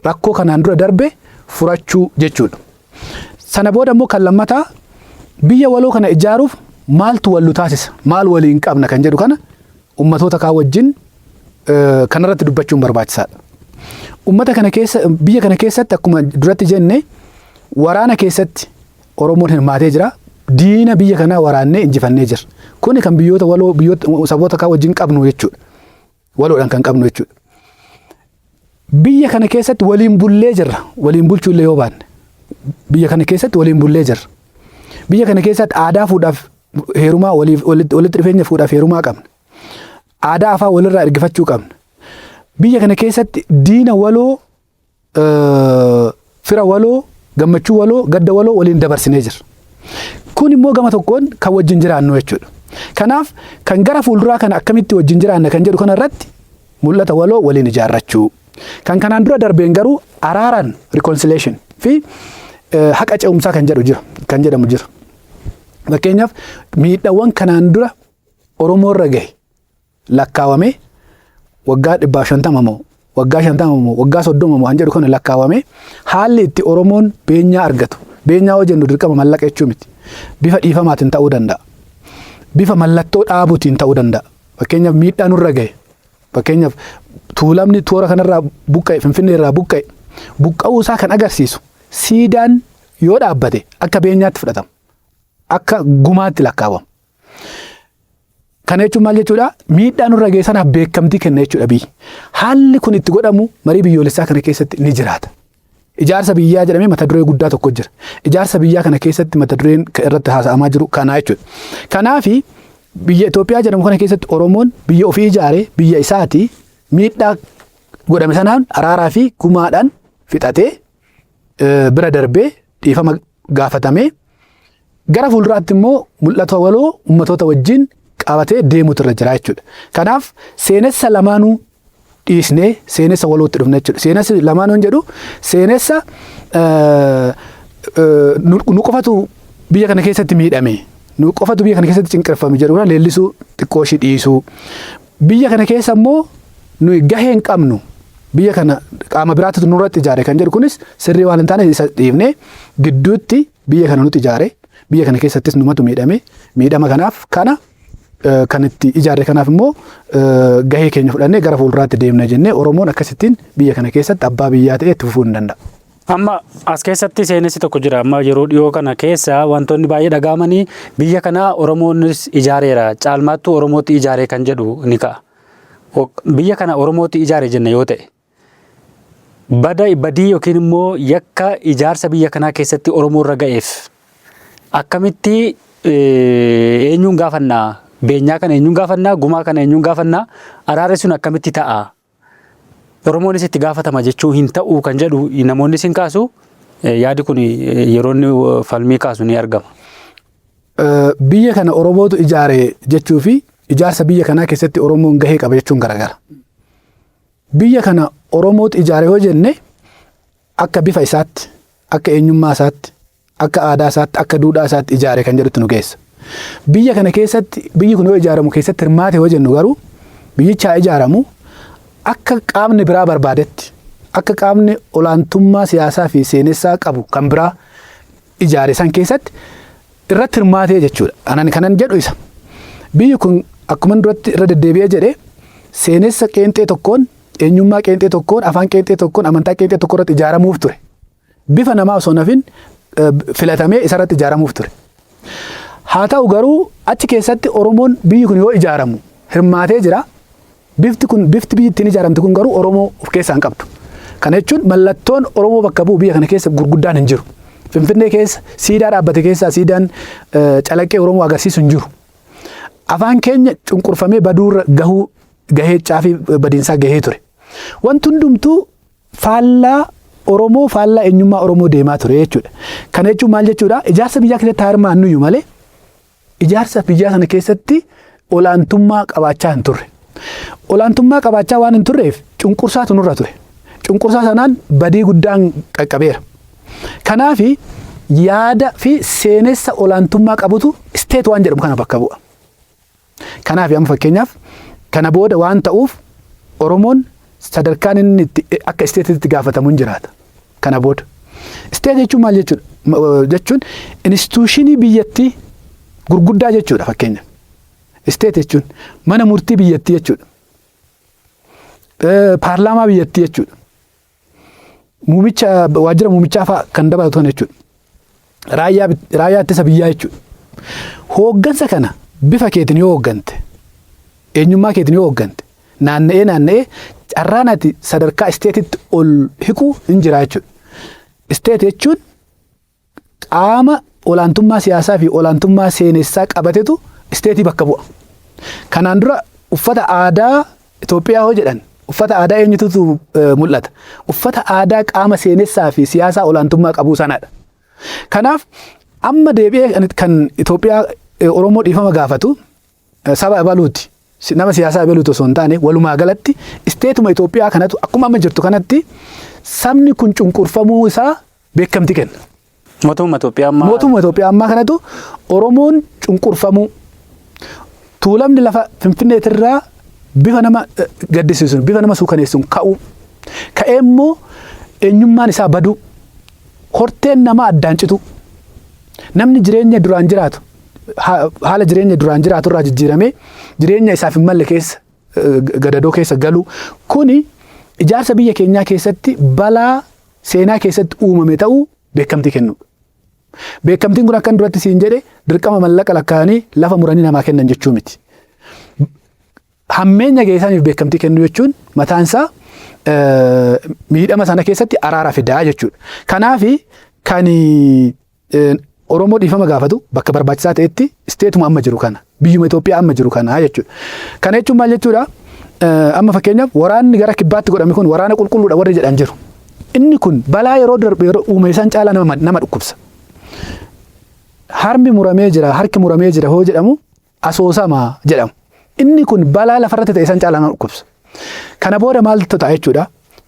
rakkoo kanaan dura darbe furachuu jechuudha. Sana booda immoo kan lammataa, biyya waloo kana ijaaruuf maaltu wallu taasisa, maal waliin qabna kan jedhu kana ummatoota kaan wajjin kanarratti dubbachuun barbaachisaadha. Ummata kana keessa, biyya kana keessatti, akkuma duratti jenne, waraana keessatti Oromoon hirmaatee jira. Diina biyya kanaa waraannee injifannee jira. Kuni kan biyyoota waloo, biyyoota saboota kaan wajjin qabnu jechuudha. Waloodhaan kan qabnu jechuudha. Biyya kana keessatti waliin bullee jirra. Waliin bulchuu illee yoo baanne. Biyya kana keessatti waliin bullee jirra. Biyya kana keessatti aadaa fuudhaaf heerumaa, walitti dhufeenya fuudhaaf heerumaa qabna. Aadaa afaan walirraa ergifachuu qabna. Biyya kana keessatti diina waloo, fira waloo, gammachuu waloo, gadda waloo waliin dabarsinee jirra. Kun immoo gama tokkoon kan wajjin jiraannu jechuudha. Kanaaf kan gara fuulduraa kana akkamitti wajjin jiraanna kan jedhu kana irratti mul'ata waloo waliin ijaarrachuu. Kan kanaan dura darbeen garuu araaraan, reconciliation fi haqa ce'umsaa kan jedhu jira, kan jedhamu jira. Fakkeenyaaf miidhawwan kanaan dura Oromoo irra gahe lakkaawamee, waggaa 150 moo, waggaa 50 moo, waggaa 30 moo kan jedhu kana lakkaawamee, haalli itti Oromoon beenyaa argatu. Beenyaa yoo jennu dirqama mallaqa jechuu miti. Bifa dhiifamaatiin ta'uu danda'a. Bifa mallattoo dhaabuutiin ta'uu danda'a. Fakkeenyaaf miidhaa nurra gahe. Fakkeenyaaf Tuulamni toora kanarraa buqqa'e, Finfinnee irraa buqqa'e. Buqqa'uu isaa kan agarsiisu siidaan yoo dhaabbate akka beenyaatti fudhatama. Akka gumaatti lakkaawama. Kana jechuun maal jechuudha? Miidhaa nurra ga'e sanaaf beekamtii kenna jechuudha biyyi. Haalli kun itti godhamu marii biyyoolessaa kana keessatti ni jiraata. Ijaarsa biyyaa jedhamee mata duree guddaa tokko jira. Ijaarsa biyyaa kana keessatti mata dureen irratti haasa'amaa jiru kanaa jechuudha. Kanaafi biyya Itoophiyaa jedhamu kana keessatti Oromoon biyya ofii ijaaree, biyya isaati miidhaa godhame sanaan araaraa fi gumaadhaan fixatee, bira darbee, dhiifama gaafatamee, gara fuulduraatti immoo mul'ata waloo ummatoota wajjin qabatee deemutu irra jira jechuudha. Kanaaf seenessa lamaanuu dhiisnee seenessa walootti dhufna jechuudha. Seenessi lamaanuu hin jedhu, seenessa nu qofatu biyya kana keessatti miidhame, nu qofatu biyya kana keessatti cinqirfame jedhu kana leellisuu xiqqoo ishii dhiisuu. Biyya kana keessa immoo nuyi gahee hin qabnu. Biyya kana qaama biraatu nurratti ijaare kan jedhu kunis sirrii waan hin taane isa dhiifnee, gidduutti biyya kana nuti ijaare, biyya kana keessattis numatu miidhame. Miidhama kanaaf kana kan itti ijaarre kanaaf immoo gahee keenya fudhannee gara fuulduraatti deemna jennee, Oromoon akkasittiin biyya kana keessatti abbaa biyyaa ta'ee itti fufuu hin danda'a. Amma as keessatti seenessi tokko jira. Amma yeroo dhiyoo kana keessa wantoonni baay'ee dhaga'amanii biyya kana Oromoonis ijaareera. Caalmaattuu Oromootti ijaaree kan jedhu ni ka'a. Biyya kana Oromootti ijaare jenna yoo ta'e, bada badii yookiin immoo yakka ijaarsa biyya kanaa keessatti Oromoo irra ga'eef akkamitti eenyuun gaafannaa? Beenyaa kana eenyuun gaafannaa? Gumaa kana eenyuun gaafannaa? Araarri sun akkamitti ta'a? Oromoonis itti gaafatama jechuu hin ta'uu kan jedhu namoonni sin kaasu. Yaadi kun yeroo inni falmii kaasu ni argama. Biyya kana Oromootu ijaare jechuu fi ijaarsa biyya kanaa keessatti Oromoon gahee qaba jechuun garagara. Biyya kana Oromootu ijaare yoo jenne, akka bifa isaatti, akka eenyummaa isaatti, akka aadaa isaatti, akka duudhaa isaatti ijaare kan jedhutti nu geessa. Biyya kana keessatti, biyyi kun yoo ijaaramu keessatti hirmaate yoo jennu garuu, biyyicha haa ijaaramu akka qaamni biraa barbaadetti, akka qaamni olaantummaa siyaasaa fi seenessaa qabu kan biraa ijaare san keessatti irratti hirmaatee jechuudha. Anan kanan jedhu isa. Biyyi kun akkuma duratti irra deddeebi'ee jedhe, seenessa qeenxee tokkoon, eenyummaa qeenxee tokkoon, afaan qeenxee tokkoon, amantaa qeenxee tokko irratti ijaaramuuf ture. Bifa namaa osoo nafin filatamee isarratti ijaaramuuf ture. Haa ta'u garuu, achi keessatti Oromoon biyyi kun yoo ijaaramu hirmaatee jira. Bifti kun, bifti biyyi ittiin ijaaramte kun garuu Oromoo of keessaa hin qabdu. Kana jechuun mallattoon Oromoo bakka bu'u biyya kana keessa gurguddaan hin jiru. Finfinnee keessa siidaa dhaabbate keessaa siidaan calaqqee Oromoo agarsiisu hin jiru. Afaan keenya cunqurfamee baduurra gahuu gahee, caafii badiinsaa gahee ture. Wanti hundumtuu faallaa Oromoo, faallaa eenyummaa Oromoo deemaa ture jechuudha. Kana jechuun maal jechuudha? Ijaarsa biyyaa keessatti haa hirmaannuyyuu malee, ijaarsa biyyaa sana keessatti olaantummaa qabaachaa hin turre. Olaantummaa qabaachaa waan hin turreef cunqursaatu nurra ture. Cunqursaa sanaan badii guddaan qaqqabeera. Kanaafi yaada fi seenessa olaantummaa qabutu state waan jedhamu kana bakka bu'a. Kanaaf amma fakkeenyaaf kana booda waan ta'uuf Oromoon sadarkaan inni itti akka stateitti gaafatamu hin jiraata. Kana booda. State jechuun maal jechuudha? Jechuun institutionii biyyattii gurguddaa jechuudha fakkeenya. State jechuun mana murtii biyyattii jechuudha. Paarlaamaa biyyattii jechuudha. Muumicha, waajjira muumichaa fa'a kan dabalatu kana jechuudha. Raayyaa ittisa biyyaa jechuudha. Hooggansa kana bifa keetiin yoo hooggante, eenyummaa keetiin yoo hooggante, naanna'ee naanna'ee carraan ati sadarkaa stateitti ol hiquu hin jira jechuudha. State jechuun qaama olaantummaa siyaasaa fi olaantummaa seenessaa qabatetu stateii bakka bu'a. Kanaan dura uffata aadaa Itoophiyaa hoo jedhan, uffata aadaa eenyututu mul'ata? Uffata aadaa qaama seenessaa fi siyaasaa olaantummaa qabuu sanadha. Kanaaf amma deebi'ee kan Itoophiyaa Oromoo dhiifama gaafatu saba ebaluuti. Nama siyaasaa ebaluuti osoo hin taane, walumaa galatti stateuma Itoophiyaa kanatu akkuma amma jirtu kanatti sabni kun cunqurfamuu isaa beekamtii kenna. Mootummaa Itoophiyaa ammaa. Mootummaa Itoophiyaa ammaa kanatu Oromoon cunqurfamuu, Tuulamni lafa Finfinneetirraa bifa nama gaddisiisuun, bifa nama suukaneessuun ka'uu, ka'ee immoo eenyummaan isaa baduu, horteen namaa addaan cituu, namni jireenya duraan jiraatu haala jireenya duraan jiraatu irraa jijjiiramee jireenya isaaf hin malle keessa, gadadoo keessa galuu, kuni ijaarsa biyya keenyaa keessatti balaa seenaa keessatti uumame ta'uu beekamtii kennudha. Beekamtiin kun akkan duratti siin jedhe dirqama mallaqa lakkaa'anii lafa muranii namaa kennan jechuu miti. Hammeenya geessaniif beekamtii kennuu jechuun mataan isaa miidhama sana keessatti araara fidaa jechuudha. Kanaafi kan Oromoo dhiifama gaafatu bakka barbaachisaa ta'etti stateuma amma jiru kana, biyyuma Itoophiyaa amma jiru kana jechuudha. Kana jechuun maal jechuudha? Amma fakkeenyaaf waraanni gara kibbaatti godhame kun waraana qulqulluudha warri jedhan jiru. Inni kun balaa yeroo darbe yeroo uume isaan caalaa nama dhukkubsa. Harmi muramee jira, harki muramee jira hoo jedhamu asoosama jedhamu. Inni kun balaa lafarratti ta'e isaan caalaa nama dhukkubsa. Kana booda maaltu ta'a jechuudha?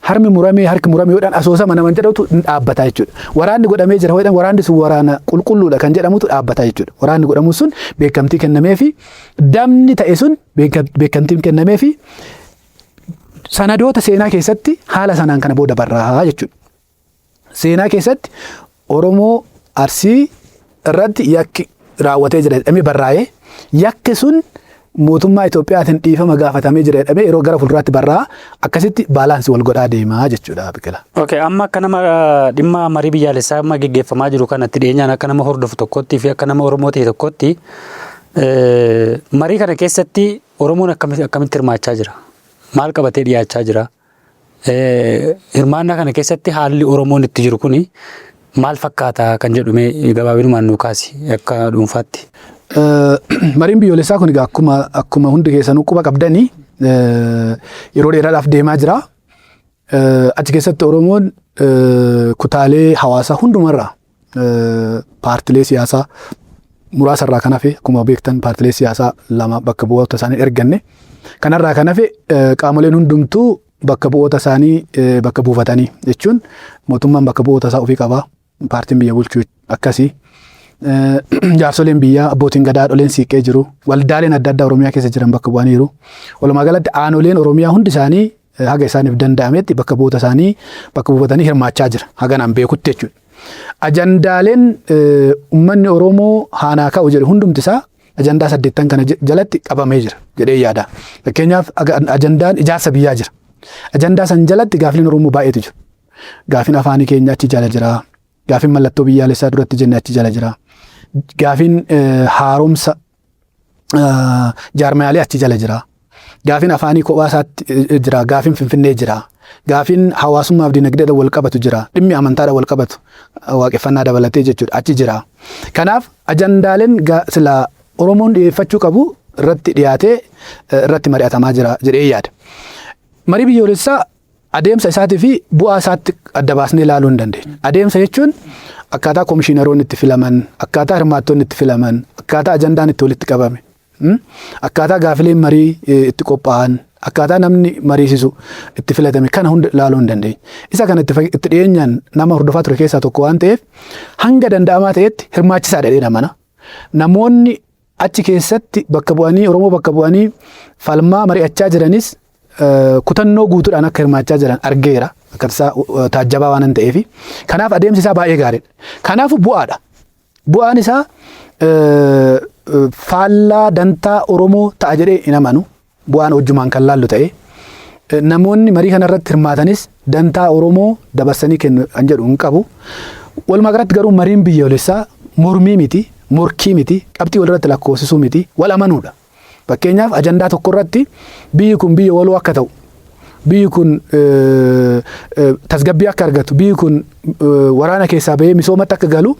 Harmi muramee, harki muramee yoodhaan asoosama nama jedhutu dhaabbata jechuudha. Waraanni godhamee jira hoodhaan, waraanni sun waraana qulqulluudha kan jedhamutu dhaabbata jechuudha. Waraanni godhamu sun beekamtii kennamee fi dabni ta'e sun beekamtiin kennamee fi Sanadoota seenaa keessatti haala sanaan kana booda barraa'a jechuudha. Seenaa keessatti Oromoo Arsii irratti yakki raawwatee jira jedhamee barraa'ee, yakki sun mootummaa Itoophiyaatiin dhiifama gaafatamee jira jedhamee yeroo gara fuulduraatti barraa'a, akkasitti balance wal godhaa deemaa jechuudha, Biqila. Okay, amma akka nama dhimma marii biyyaalessaa amma geggeeffamaa jiru kanatti dhiyeenyaan akka nama hordofu tokkotti fi akka nama Oromoo ta'e tokkotti, marii kana keessatti Oromoon akkamitti hirmaachaa jira? Maal qabatee dhiyaachaa jira? Hirmaannaa kana keessatti haalli Oromoon itti jiru kuni maal fakkaata kan jedhu mee gabaabinumaan nuu kaasi akka dhuunfaatti. Mariin biyyoolessaa kun egaa akkuma hundi keessanuu quba qabdanii yeroo dheeraadhaaf deemaa jira. Achi keessatti Oromoon kutaalee hawaasaa hundumarraa, paartilee siyaasaa muraasarraa kan hafe, akkuma beektan paartilee siyaasaa lama bakka bu'oota isaanii erganne. Kanarraa kan hafe qaamoleen hundumtuu bakka bu'oota isaanii bakka buufatanii jechuun, mootummaan bakka bu'oota isaa ofii qabaa. Paartiin biyya bulchuu akkasii. Jaarsoleen biyyaa, abbootiin gadaa, haadholeen siiqqee jiru. Waldaaleen adda addaa Oromiyaa keessa jiran bakka bu'aniiru. Walumaa galatti aanoleen Oromiyaa hundi isaanii haga isaaniif danda'ametti bakka bu'oota isaanii bakka buufatanii hirmaachaa jira. Haga naan beekutti jechuudha. Ajandaaleen uummanni Oromoo haanaa ka'u jedhu hundumti isaa ajandaa 80 kana jalatti qabamee jira jedhee yaada. Fakkeenyaaf, ajandaan ijaarsa biyyaa jira. Ajandaa san jalatti gaafileen Oromoo baay'eetu jiru. Gaafiin afaanii keenya achi jala jira. Gaafiin mallattoo biyyaalessaa duratti jenne achi jala jira. Gaafiin haaromsa jaarmayaalee achi jala jira. Gaafiin afaanii kophaa isaatti jira. Gaafiin Finfinnee jira. Gaafiin hawaasummaaf dinagdeedhaan wal qabatu jira. Dhimmi amantaadhaan wal qabatu, waaqeffannaa dabalatee jechuudha, achi jira. Kanaaf ajandaaleen silaa Oromoon dhiyeeffachuu qabu irratti dhiyaatee irratti mari'atamaa jira jedhee yaada. Marii biyyoolessaa adeemsa isaatii fi bu'aa isaatti adda baasnee ilaaluu hin dandeenya. Adeemsa jechuun akkaataa komishiinaroonni itti filaman, akkaataa hirmaattonni itti filaman, akkaataa ajandaan itti walitti qabame, akkaataa gaafileen marii itti qophaa'an, akkaataa namni mariisisu itti filatame kana hunda ilaaluu hin dandeenya. Isa kana itti dhiyeenyaan nama hordofaa ture keessaa tokko waan ta'eef, hanga danda'amaa ta'etti hirmaachisaadha jedhee amana. Namoonni achi keessatti bakka bu'anii, Oromoo bakka bu'anii falmaa mari'achaa jiranis kutannoo guutuudhaan akka hirmaachaa jiran argeera. Akka isaa taajjabaa waan ta'eef. Kanaaf adeemsi isaa baay'ee gaariidha. Kanaafuu bu'aadha. Bu'aan isaa faallaa dantaa Oromoo ta'a jedhee hin amanu. Bu'aan hojjumaan kan laallu ta'e. Namoonni marii kanarratti hirmaatanis dantaa Oromoo dabarsanii kennu kan jedhu hin qabu. Walumaa galatti garuu mariin biyyoolessaa mormii miti, morkii miti, qabxii walirratti lakkoofsisuu miti, wal amanuudha. Fakkeenyaaf, ajandaa tokko irratti biyyi kun biyya waloo akka ta'u, biyyi kun tasgabbii akka argatu, biyyi kun waraana keessaa bahee misoomatti akka galu,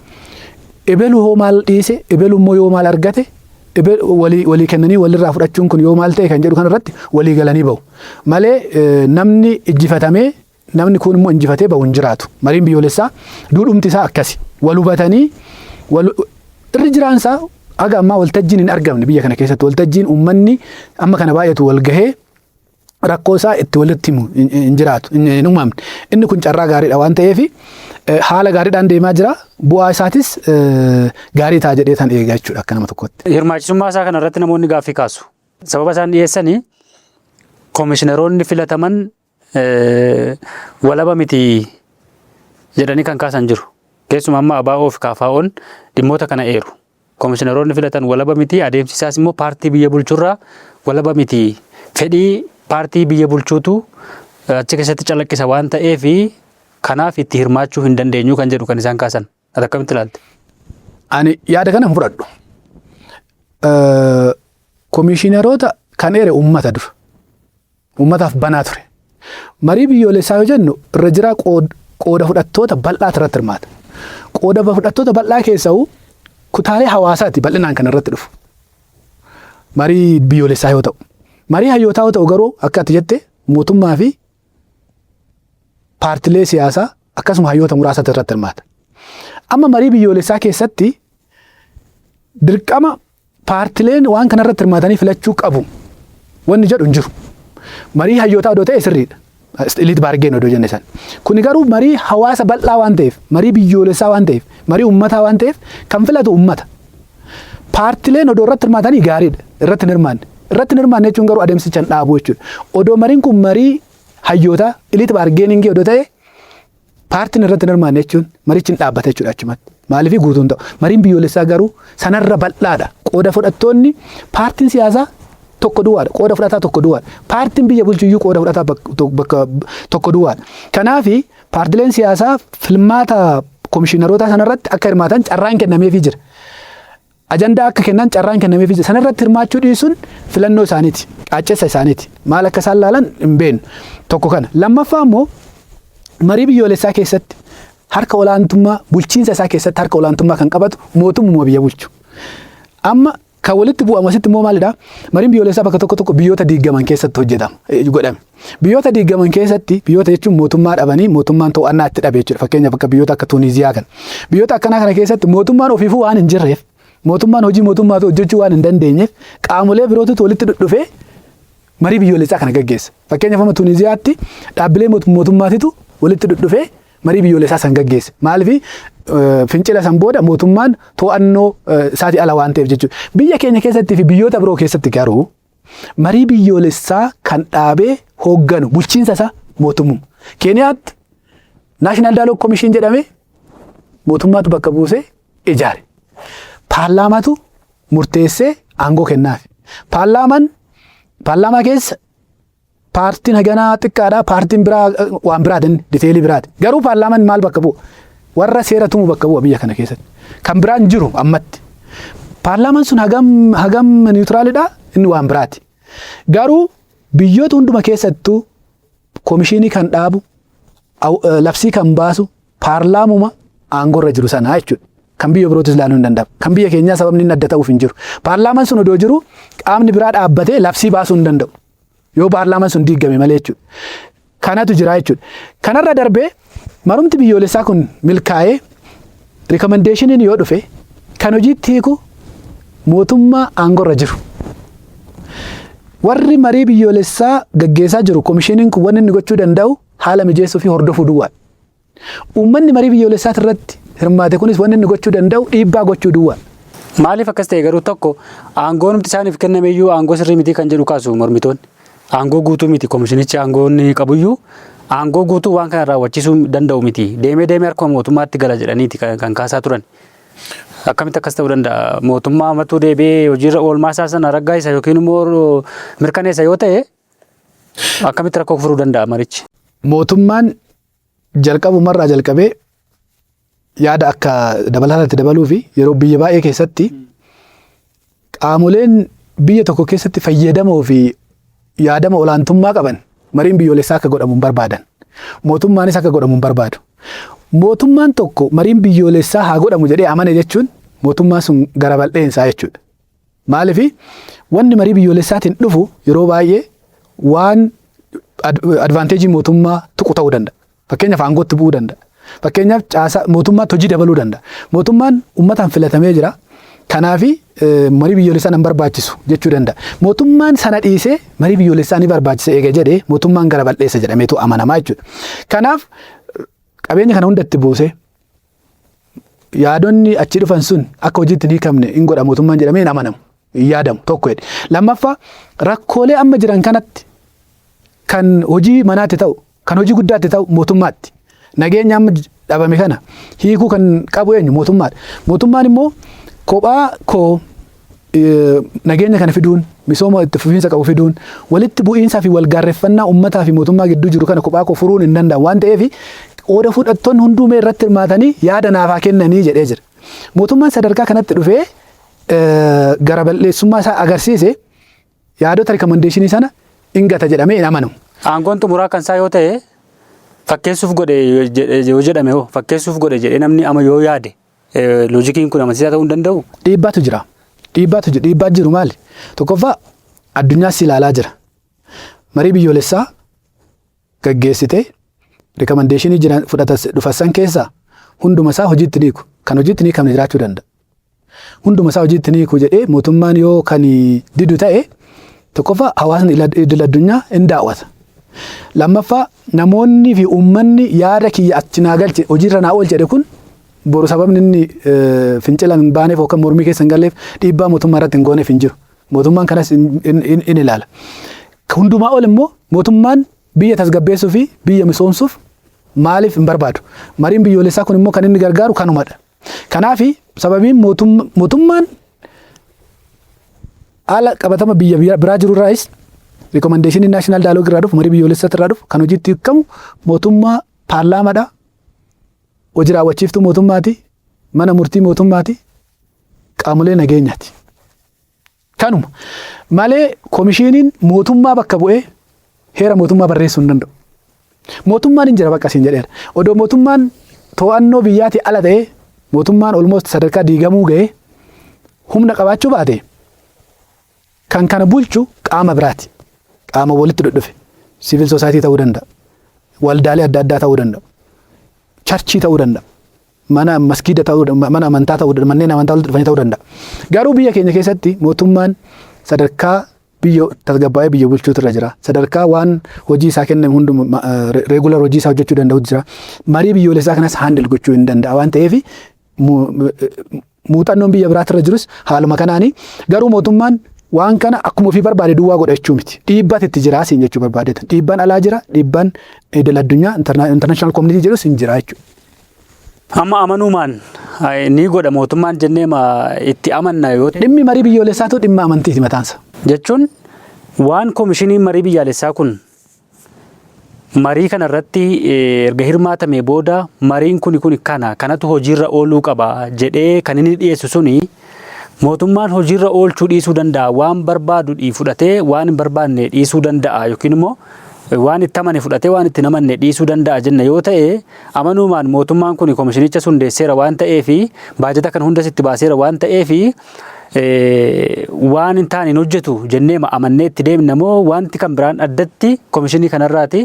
ebelu hoo maal dhiise, ebelu immoo yoo maal argate, walii kennanii walirraa fudhachuun kun yoo maal ta'e kan jedhu kanarratti walii galanii bahu. Malee namni ijjifatamee, namni kun immoo injifatee bahu hin jiraatu. Mariin biyyoolessaa duudhumti isaa akkasi. Wal hubatanii wal irri jiraansaa haga ammaa waltajjiin hin argamne biyya kana keessatti, waltajjiin uummanni amma kana baay'atu wal gahee rakkoo isaa itti walitti himu hin jiraatu, hin uumamne. Inni kun carraa gaariidha waan ta'eef haala gaariidhaan deemaa jira. Bu'aa isaatis gaarii ta'a jedhee tan eega jechuudha akka nama tokkotti. Hirmaachisummaa isaa kana irratti namoonni gaaffii kaasu. Sababa isaan dhiyeessanii koomishineroonni filataman walaba miti jedhanii kan kaasan jiru. Keessumaa amma ABO fi KFO'n dhimmoota kana eeru. Koomishineroonni filatan walaba miti, adeemsi isaas immoo paartii biyya bulchurraa walaba miti. Fedhii paartii biyya bulchuutu achi keessatti calaqqisa waan ta'eef, kanaaf itti hirmaachuu hin dandeenyu kan jedhu kan isaan kaasan. Ati akkamitti ilaalte? Ani yaada kana hin fudhadhu. Komishiinaroota kan eere uummata dura. Uummataaf banaa ture. Marii biyyoolessaa yoo jennu irra jiraa qooda fudhattoota bal'aatu irratti hirmaata. Qooda fudhattoota bal'aa keessaa kutaalee hawaasaati bal'inaan kan irratti dhufu. Marii biyyoolessaa yoo ta'u. Marii hayyootaa yoo ta'u garuu, akka ati jette, mootummaa fi paartilee siyaasaa akkasuma hayyoota muraasatu irratti hirmaata. Amma marii biyyoolessaa keessatti dirqama paartileen waan kanarratti hirmaatanii filachuu qabu wanni jedhu hin jiru. Marii hayyootaa odoo ta'e sirriidha. Elite bargain odoo jenne san. Kuni garuu marii hawaasa bal'aa waan ta'eef, marii biyyoolessaa waan ta'eef, marii uummataa waan ta'eef, kan filatu uummata. Paartileen odoo irratti hirmaatanii gaariidha. Irratti hin hirmaanne. Irratti hin hirmaanne jechuun garuu adeemsicha hin dhaabu jechuudha. Odoo mariin kun marii hayyootaa, elite bargaining odoo ta'e, paartiin irratti hin hirmaanne jechuun marichi hin dhaabbata jechuudha achumatti. Maaliif guutuun ta'u? Mariin biyyoolessaa garuu sanarra bal'aadha. Qooda fudhattoonni, paartiin siyaasaa tokko duwwaadha. Qooda fudhataa tokko duwwaadha. Paartiin biyya bulchuyyuu qooda fudhataa bakka tokko duwwaadha. Kanaafi paartileen siyaasaa filmaata komishiinaroota sanarratti akka hirmaatan carraan kennameefii jira. Ajandaa akka kennan carraan kennameefii jira. Sanarratti hirmaachuu dhiisuun filannoo isaaniiti. Qaaccessa isaaniiti. Maal akka isaan laalan hin beeknu. Tokko kana. Lammaffaa immoo, marii biyyoolessaa keessatti harka olaantummaa, bulchiinsa isaa keessatti harka olaantummaa kan qabatu mootummaa biyya bulchu. Amma kan walitti bu'amu asitti immoo maalidha? Mariin biyyoolessaa bakka tokko tokko biyyoota diigaman keessatti hojjetama, godhame. Biyyoota diigaman keessatti, biyyoota jechuun mootummaa dhabanii, mootummaan to'annaa itti dhabe jechuudha. Fakkeenyaaf akka biyyoota akka Tuuniziyaa kana. Biyyoota akkanaa kana keessatti mootummaan ofiifuu waan hin jirreef, mootummaan hojii mootummaatu hojjechuu waan hin dandeenyeef, qaamolee birootutu walitti dhufee marii biyyoolessaa kana gaggeessa. Fakkeenyaaf amma Tuuniziyaatti dhaabbilee mootummaatitu walitti dhufee marii biyyoolessaa san gaggeesse. Maaliif? Fincila san booda mootummaan to'annoo isaatii ala waan ta'eef jechuudha. Biyya keenya keessatti fi biyyoota biroo keessatti garuu marii biyyoolessaa kan dhaabee hoogganu, bulchiinsa isaa, mootummaa. Keeniyaatti National Dialogue Commission jedhamee mootummaatu bakka buusee ijaare. Paarlaamaatu murteessee aangoo kennaaf. Paarlaamaan, paarlaamaa keessa paartiin haganaa xiqqaadha, paartiin biraa waan biraati, inni detail biraati. Garuu paarlaamaan maal bakka bu'a? Warra seera tumu bakka bu'a biyya kana keessatti. Kan biraan jiru ammatti. Paarlaamaan sun hagam hagam neutralidha, inni waan biraati. Garuu biyyoota hunduma keessattuu komishinii kan dhaabu, labsii kan baasu paarlaamuma aangoorra jiru sanaa jechuudha. Kan biyya birootis ilaaluu hin danda'amu. Kan biyya keenyaa sababni inni adda ta'uuf hin jiru. Paarlaamaan sun odoo jiru qaamni biraa dhaabbatee labsii baasuu hin danda'u. Yoo paarlaamaan sun diigame malee jechuudha. Kanatu jira jechuudha. Kanarra darbee marumti biyyoolessaa kun milkaa'ee recommendationiin yoo dhufe, kan hojiitti hiiku mootummaa aangoorra jiru. Warri marii biyyoolessaa gaggeessaa jiru, komishiniin kun, wanni inni gochuu danda'u haala mijeessuu fi hordofuu duwwaadha. Uummanni marii biyyoolessaa irratti hirmaate kunis wanni inni gochuu danda'u dhiibbaa gochuu duwwaadha. Maaliif akkas ta'e garuu? Tokko, aangoo numti isaaniif kenname iyyuu aangoo sirrii miti kan jedhu kaasu mormitoonni. Aangoo guutuu miti, komishinichi aangoo inni qabuyyuu aangoo guutuu waan kana raawwachiisuu danda'u miti. Deemee deemee harkuma mootummaatti gala jedhaniiti kan kaasaa turan. Akkamitti akkas ta'uu danda'a? Mootummaa amatu deebi'ee hojiirra oolmaa isaa sana raggaasisa yookiin immoo mirkaneessa yoo ta'e, akkamitti rakkoo furuu danda'a marichi? Mootummaan jalqabumarraa jalqabee yaada akka dabalataatti dabaluu fi yeroo biyya baay'ee keessatti qaamoleen biyya tokko keessatti fayyadamoo fi yaadama olaantummaa qaban mariin biyyoolessaa akka godhamu hin barbaadan. Mootummaanis akka godhamu hin barbaadu. Mootummaan tokko mariin biyyoolessaa haa godhamu jedhee amane jechuun mootummaan sun gara bal'eensaa jechuudha. Maaliif? Wanni marii biyyoolessaatiin dhufu yeroo baay'ee waan advantage mootummaa tuqu ta'uu danda'a. Fakkeenyaaf aangootti bu'uu danda'a. Fakkeenyaaf caasaa mootummaatti hojii dabaluu danda'a. Mootummaan uummataan filatamee jira. Kanaafi marii biyyoolessaa nan barbaachisu jechuu danda'a. Mootummaan sana dhiisee marii biyyoolessaa ni barbaachisa eega jedhee, mootummaan gara bal'eessa jedhameetu amanamaa jechuudha. Kanaaf qabeenya kana hunda itti buusee yaadonni achi dhufan sun akka hojiitti hin hiikamne hin godha mootummaan jedhamee hin amanamu. Hin yaadamu tokko jedhe. Lammaffaa, rakkoolee amma jiran kanatti kan hojii manaatti ta'u, kan hojii guddaatti ta'u mootummaatti. Nageenya amma dhabame kana hiikuu kan qabu eenyu? Mootummaadha. Mootummaan immoo kophaa koo nageenya kana fiduun, misooma itti fufiinsa qabu fiduun, walitti bu'iinsaa fi walgaarreffannaa uummataa fi mootummaa gidduu jiru kana kophaa koo furuun hin danda'amu waan ta'eef, qooda fudhattoonni hunduu mee irratti hirmaatanii yaada naafaa kennanii jedhee jira. Mootummaan sadarkaa kanatti dhufee gara bal'eessummaa isaa agarsiise yaadota recommendation sana ingata jedhamee hin amanamu. Aangoon xumuraa kan isaa yoo ta'e, fakkeessuuf godhe yoo jedhame hoo, fakkeessuuf godhe jedhee namni ama yoo yaade, logiciin kun amansiisaa ta'uu hin danda'u? Dhiibbaatu jira. Dhiibbaatu jira. Dhiibbaa jiru maali? Tokkoffaa, addunyaas ilaalaa jira. Marii biyyoolessaa gaggeessitee recommendation jiran fudhatas dhufassan keessaa hunduma isaa hojiitti hiiku. Kan hojiitti hiikamne jiraachuu danda'a. Hunduma isaa hojiitti hiiku jedhee mootummaan yoo kan didu ta'e, tokkoffaa, hawaasni idil addunyaa hin daawwata. Lammaffaa, namoonni fi uummanni yaada kiyya achi naa galche, hojiirra naa oolche jedhe kun, boru sababni inni fincila hin baaneef yookaan mormii keessa hin galleef, dhiibbaa mootummaa irratti hin gooneef hin jiru. Mootummaan kanas in ilaala. Hundumaa ol immoo mootummaan Biyya tasgabbeessuu fi biyya misoomsuuf maaliif hin barbaadu? Mariin biyyoolessaa kun immoo kan inni gargaaru kanumadha. Kanaaf sababiin mootummaan haala qabatama biyya biraa jiru irraayis recommendation national dialogue irraa dhufu, marii biyyoolessaa irraa dhufu kan hojiitti hiikamu mootummaa, paarlaamaadha. Hojii raawwachiiftuu mootummaati. Mana murtii mootummaati. Qaamolee nageenyaati. Kanuma malee komishiiniin mootummaa bakka bu'ee heera mootummaa barreessuu hin danda'u. Mootummaan hin jira bakka siin jedheera. Odoo mootummaan to'annoo biyyaatii ala ta'ee, mootummaan almost sadarkaa diigamuu ga'ee humna qabaachuu baate, kan kana bulchu qaama biraati. Qaama walitti dhudhufe. Civil society ta'uu danda'a. Waldaalee adda addaa ta'uu danda'u. Church ta'uu danda'a. Mana maskiida ta'uu, mana amantaa ta'uu, manneen amantaa walitti dhufanii ta'uu danda'a. Garuu biyya keenya keessatti mootummaan sadarkaa biyya tasgabbaa'ee biyya bulchuutu irra jira. Sadarkaa waan hojii isaa kenname hunduma regular hojii isaa hojjechuu danda'utu jira. Marii biyyoolessaa kanas handle gochuu hin danda'a waan ta'eef, muuxannoon biyya biraatti irra jirus haaluma kanaani. Garuu mootummaan waan kana akkuma ofii barbaade duwwaa godhachuu miti. Dhiibbaatu itti jira siin jechuu barbaadeetan. Dhiibbaan alaa jira, dhiibbaan idil addunyaa international community jedhus hin jira jechuudha. Amma amanuumaan ni godha mootummaan jennee itti amanna yoo ta'e. Dhimmi marii biyyoolessaatu dhimma amantiiti mataansa. Jechuun waan koomishiniin marii biyyaalessaa kun marii kana irratti erga hirmaatamee booda mariin kuni kuni kana kanatu hojiirra ooluu qaba jedhee kan inni dhiyeessu suni mootummaan hojiirra oolchuu dhiisuu danda'a, waan barbaadu fudhatee waan hin barbaanne dhiisuu danda'a, yookiin immoo waan itti amane fudhatee waan itti namanne dhiisuu danda'a jenna yoo ta'e, amanuumaan mootummaan kun koomishinicha hundeesseera waan ta'eefi, baajata kan hundas itti baaseera waan ta'eefi, waan hin taane hin hojjetu jennee amannee itti deemna moo wanti kan biraan addatti koomishinii kanarraati